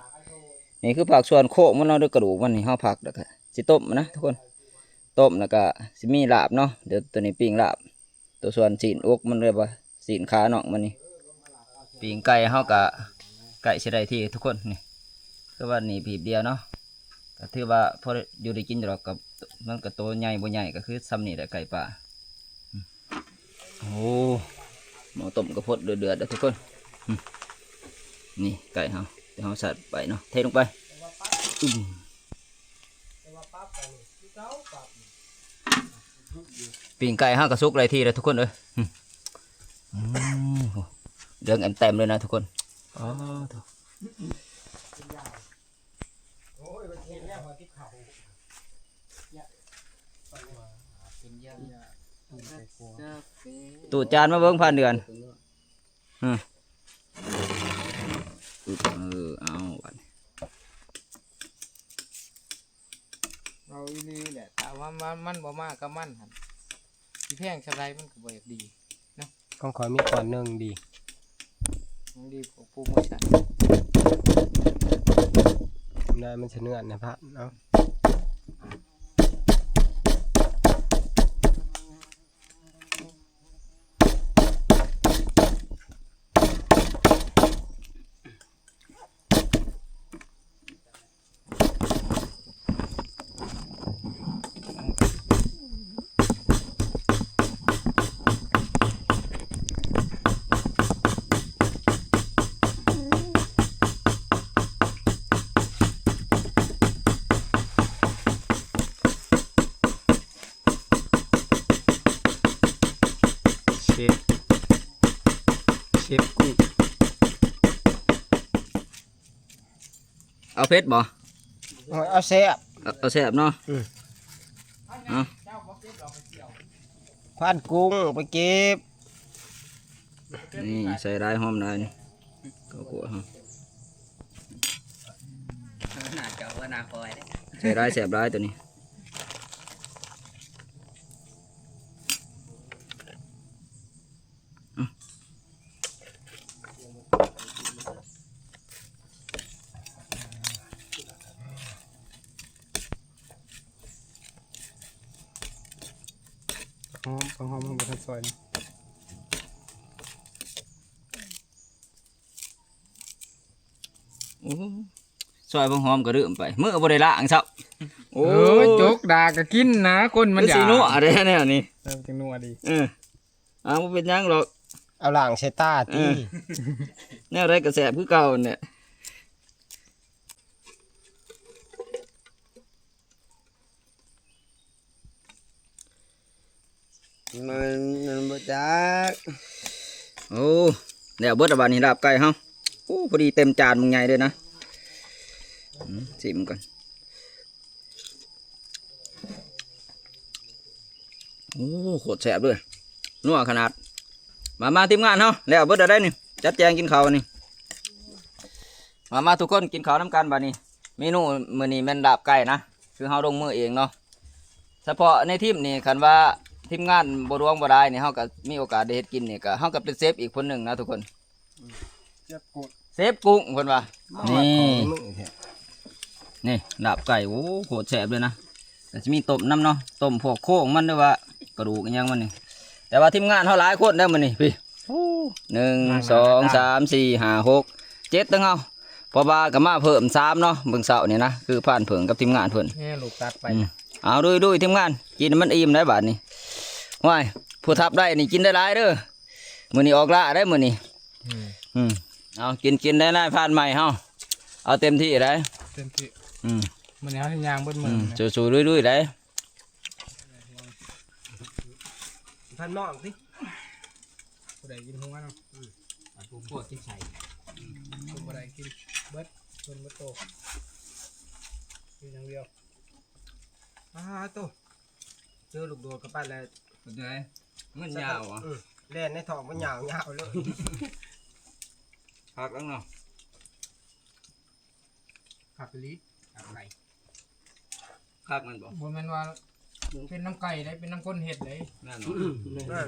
ນີ້ຄືພາກສ່ວນໂຄງມັນເນາະ ຫຼືກະດູກມັນນີ້ ເຮົາພັກແລ້ວກໍຊິຕົ້ມນະທຸກຄົນ. ຕົ້ມແລ້ວກໍຊິມີລາບເນາະ. ດຽວໂຕນີ້ປີ້ງລາບ ໂຕສ່ວນຊີ້ນອົກມັນ ຫຼືວ່າຊີ້ນຂານອກມັນນີ້. ປີ້ງໄກ່ເຮົາກໍໃກ້ຊິໄດ້ທີ່ທຸກຄົນ. ນີ້ຄືວ່າໜີບຮີບດຽວເນາະ ກໍຖືວ່າພໍຢູ່ໄດ້ກິນດອກ. ກໍມັນກໍໂຕໃຫຍ່ບໍ່ໃຫຍ່ ກໍຄືຊ່ຳນີ້ແຫຼະໄກ່ປ່າ. ໂອ້ ໝໍ້ຕົ້ມກະພົດເດືອດໆ ເດີທຸກຄົນ. ນີ້ໄກ່ເຮົາ ແຕ່ເຮົາສັດໄປເນາະ ເທລົງໄປ. ອືມ ປີ້ງໄກ່ເຮົາກໍສຸກໄດ້ທີ່ແລ້ວທຸກຄົນເອີຍ. ອືມ ອືມ ໂອ້ ເຫຼືອງແອມແຕ້ມເລີຍນະທຸກຄົນ. ອໍ ໂທ້ ໂອ້ຍ ມັນເຫັນແລ້ວ ເຮົາຕິດເຂົ້າ ຕູ້ຈານມາເບິ່ງຜ່ານເດືອນ. ຮະ ອື ເອີ ເອົາບັດນີ້ ເອົາອີ່ຫຼີແຫຼະ. ຖ້າວ່າມັນ ມັນບໍ່ມາກັບມັນຫັ້ນ ຊິແພງສ່ຳໃດມັນກໍບໍ່ຢາກດີເນາະ. ຂອງຂ້ອຍມີກ້ອນໜຶ່ງດີ ຍັງດີກວ່າໂປຣໂມຊັນ. ໄດ້ມັນສະເໜືອນນະພະເນາະ. ເຊບ ເຊບກຸ້ງ ເອົາເຜັດບໍ່? ໂອ້ຍ ເອົາແຊບ ເອົາ ເອົາແຊບເນາະ. ອືມ ເອົາ ຄວັນກຸ້ງໄປເກັບ. ນີ້ໃສ່ຫຼາຍຫອມຫຼາຍນີ້ ເຂົ້າຂົ້ວເຮົາ ໜ້າເຈົ້າວ່າໜ້າຂ້ອຍເດ້ ໃສ່ຫຼາຍແຊບຫຼາຍໂຕນີ້. ຫອມ ຫອມ ຫອມ ບໍ່ທັນຊອຍນະ. ໂອ້ ຊອຍບັກຫອມກໍລືມໄປ ມື້ບໍ່ໄດ້ລ້າງຊ້ຳ. ໂອ້ ໂອ້ຍ ຈົກດາກະກິນນະ ຄົນມັນຢາກ ຊິນົວແທ້ແນວນີ້ ເອີ ມັນຈຶ່ງນົວດີ. ເອີ ອ້າວ ບໍ່ເປັນຫຍັງດອກ ເອົາລ້າງໃສ່ຕາຕິ. ເອີ ແນວໃດກໍແຊບຄືເກົ່າຫັ້ນແຫຼະ. ມັນ ມັນບໍ່ຈັກ. ໂອ້ ແລ້ວເບິດລະບາດນີ້ ລາບໄກ່ເຮົາ. ໂອ້ ພໍດີເຕັມຈານບັກໃຫຍ່ເລີຍນະ. ອືມ ຊີມກ່ອນ. ໂອ້ ໂຄດແຊບເລີຍ ນົວຂະໜາດ. ມາ ມາ ທີມງານເຮົາ ແລ້ວເບິດແລ້ວໄດ໋ນີ້ ຈັດແຈງກິນເຂົ້ານີ້. ມາ ມາ ທຸກຄົນ ກິນເຂົ້ານຳກັນບາດນີ້. ເມນູມື້ນີ້ແມ່ນລາບໄກ່ນະ ຄືເຮົາລົງມືເອງເນາະ. ສະເພາະໃນທີມນີ້ ຄັນວ່າທີມງານບໍ່ຫຼວງບໍ່ຫຼາຍນີ້ ເຮົາກໍມີໂອກາດໄດ້ເຮັດກິນນີ້ ກໍເຮົາກໍເປັນເຊຟອີກຄົນໜຶ່ງນະທຸກຄົນ. ເຊຟກຸ້ງ ເຊຟກຸ້ງເພິ່ນວ່າ. ນີ້ ນີ້ລາບໄກ່ ໂອ້ ໂຄດແຊບເລີຍນະ. ກໍຊິມີຕົ້ມນຳເນາະ ຕົ້ມພວກໂຄງມັນ ຫຼືວ່າກະດູກອີ່ຫຍັງມັນນີ້. ແຕ່ວ່າທີມງານເຮົາຫຼາຍຄົນເດີມື້ນີ້ ພີ້ ໂອ້ ໜຶ່ງ ສອງ ສາມ ສີ່ ຫ້າ ຫົກ ເຈັດ ທັງເຮົາ ເພາະວ່າກໍມາເພີ່ມສາມເນາະ ເບິ່ງເຊົ້ານີ້ນະ ຄືພານເຜິ້ງກັບທີມງານເພິ່ນ. ແມ່ລູກຕັດໄປ. ອືມ ເອົາ ລຸຍໆ ທີມງານ ກິນໃຫ້ມັນອີ່ມໄດ໋ບາດນີ້. ໂອ້ຍ ຜູ້ທັບໄດ້ນີ້ກິນໄດ້ຫຼາຍເດີ. ມື້ນີ້ອອກລ້າໄດ໋ມື້ນີ້. ອືມ ອືມ ເອົາ ກິນ ກິນໄດ້ນາຍພານໃໝ່ເຮົາ ເອົາເຕັມທີ່ໄດ໋. ເຕັມທີ່. ອືມ ມື້ນີ້ເຮົາຊິຍ່າງເບິດມື້. ອືມ ເຮົາຊິສູ້ລຸຍໆໄດ໋. ພານນ້ອງຕິ ຜູ້ໃດກິນຫົວເນາະ. ອືມ ຜູ້ພວກກິນໄສ້ ຜູ້ບໍ່ໄດ້ກິນເບິດ ເພິ່ນບໍ່ໂຕ ກິນຢ່າງດຽວ. ອາໂຕ ເຈີລູກໂດດເຂົ້າໄປແລ້ວ ເປັນໄງ? ມັນຍາວຫວາ? ອືມ ແລ່ນໃນທ້ອງມັນຍາວໆ ໂລດ. ຄັກແລ້ວເນາະ. ຄັກອີ່ຫຼີ. ຄັກໄປ. ຄັກແມ່ນບໍ່? ບໍ່ແມ່ນວ່າເປັນນຳໄກ່ເດ້ ເປັນນຳຄົນເຮັດເດ້. ແມ່ນບໍ່? ອືມ ແມ່ນ.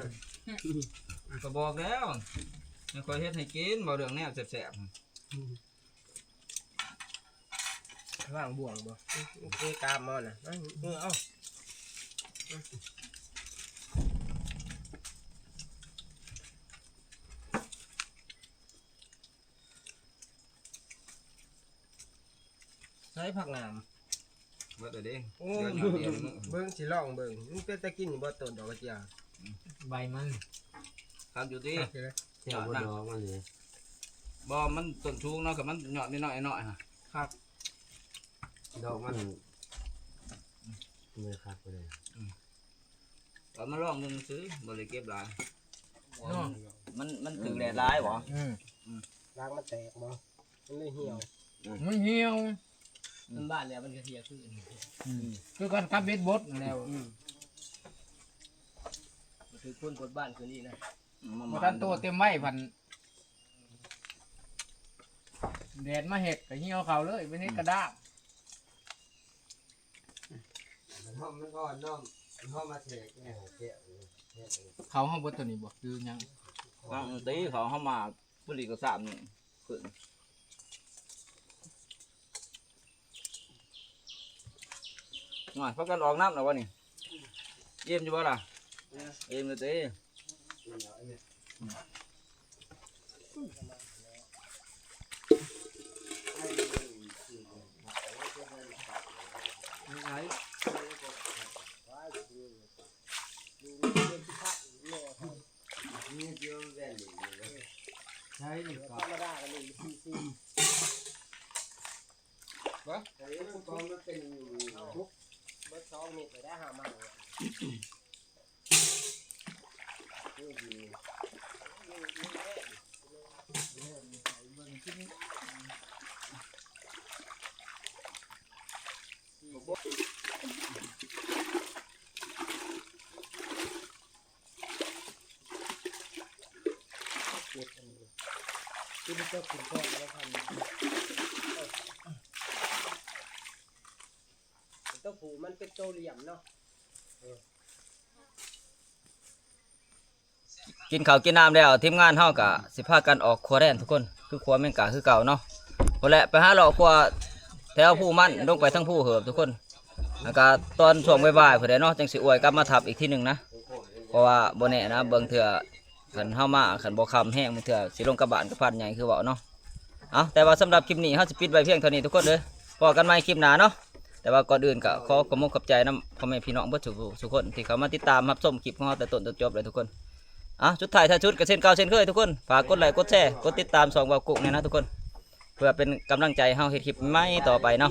ກໍບອກແລ້ວ ໃຫ້ຂ້ອຍເຮັດໃຫ້ກິນ ເວົ້າເລື່ອງແນວແຊບໆ. ອືມ ວາງບ່ວງບໍ່? ເອກາມມານະ ເອີ ເອົາ. ໃສ່ຜັກໜາມ ເບິດແລ້ວເດ້. ໂອ້ ເດືອນດຽວນີ້ ເບິ່ງ ຊິລອງເບິ່ງ ມັນເປັນຕາກິນຢູ່ບໍ່ ຕົ້ນດອກກະເຈຍ? ອືມ ໃບມັນ ຄັກຢູ່ຕິ? ຄັກຢູ່ເດ້ ແຕ່ວ່າດອກມັນນີ້ ບໍ່ ມັນຕົ້ນສູງເນາະ ຄັນມັນຍອດນ້ອຍໆ ນ້ອຍໆ ຮະ ຄັກ ດອກມັນ ເມື່ອຄັກໄປເລີຍ. ອືມ ເອົາມາລອງເບິ່ງຊື່ ບໍ່ໄດ້ເກັບຫຼາຍເນາະ. ມັນ ມັນຖືກແດດຫຼາຍບໍ່? ອືມ ອືມ ລາກມັນແຕກບໍ່? ມັນເລີຍຫ່ຽວ. ອືມ ມັນຫ່ຽວ. ອືມ ມັນບາດແລ້ວມັນກໍເຫ່ຽຄືນ. ອືມ ຄືກັນກັບເບັດບົດນັ້ນແຫຼະ. ອືມ ມັນຖືກຄົນກົດບາດຄືນອີກນະ. ອືມ ບໍ່ທັນໂຕເຕັມໄວພັນ ແດດມາເຮັດກໍຫ່ຽວເຂົ້າເລີຍ ເປັນເຫັດກະດ້າງ. ມັນອ່ອນເນາະ ມັນມາແທກແນ່ແທກ ເຂົ້າເຮົາເບິດໂຕນີ້ບໍ່ ຫຼືຍັງ? ຍັງຕີເຂົ້າເຮົາມາ ຜູ້ຫຼີກກໍສາມໜຶ່ງຂຶ້ນ. ຫວາຍ ພາກັນອອກນ້ຳແລ້ວວະນີ້? ອີ່ມຢູ່ບໍ່ລະ? ອີ່ມຢູ່ຕິ? ໃຊ່ນີ້ກໍ ທຳມະດາກໍໜຶ່ງ ສີ່ສິບ ບໍ່ ອັນນີ້ມັນກໍມັນເປັນ ເອົາ ເບິດສອງເມັດໄດ້ ຫາມາ ເກັບອັນນີ້ ທີ່ມັນຕົກເປັນກ້ອນແລ້ວພັນ ຕົວຜູ້ມັນເປັນໂຕຫຼ່ຽມເນາະ. ເອີ ກິນເຂົ້າກິນນ້ຳແລ້ວ ທີມງານເຮົາກະຊິພາກັນອອກຄົວແດນທຸກຄົນ ຄືຄົວແມງກາຄືເກົ່າເນາະ. ພຸ້ນແຫຼະ ໄປຫາເລາະຄົວແຖວພູມັນ ລົງໄປທາງພູເຫີບທຸກຄົນ. ແລ້ວກະຕອນຊ່ວງບ່າຍໆ ພຸ້ນແຫຼະເນາະ ຈັ່ງຊິອວຍກັບມາທັບອີກທີໜຶ່ງນະ ເພາະວ່າບໍ່ແນ່ນະ ບາງເທື່ອຄັນເຮົາມາ ຄັນບໍ່ຄ່ຳແຮງ ບາງເທື່ອຊິລົງກັບບ້ານກັບພັນໃຫຍ່ຄືເວົ້າເນາະ. ເອົາ ແຕ່ວ່າສຳລັບຄລິບນີ້ ເຮົາຊິປິດໄວ້ພຽງເທົ່ານີ້ທຸກຄົນເດີ ພໍ້ກັນໃໝ່ຄລິບໜ້າເນາະ. ແຕ່ວ່າກ່ອນອື່ນກໍຂໍຂອບອົກຂອບໃຈນຳພໍ່ແມ່ພີ່ນ້ອງເບິດທຸກໆຄົນ ທີ່ເຂົ້າມາຕິດຕາມຮັບຊົມຄລິບຂອງເຮົາແຕ່ຕົ້ນຈົນຈົບເລີຍທຸກຄົນ. ເອົາ ສຸດທ້າຍທ້າຍສຸດກໍເຊັ່ນເກົ່າເຊັ່ນເຄີຍທຸກຄົນ ຝາກກົດໄລກົດແຊ ກົດຕິດຕາມຊ່ອງເວົ້າກຸກແດ່ນະທຸກຄົນ ເພື່ອເປັນກຳລັງໃຈໃຫ້ເຮົາເຮັດຄລິບໃໝ່ຕໍ່ໄປເນາະ.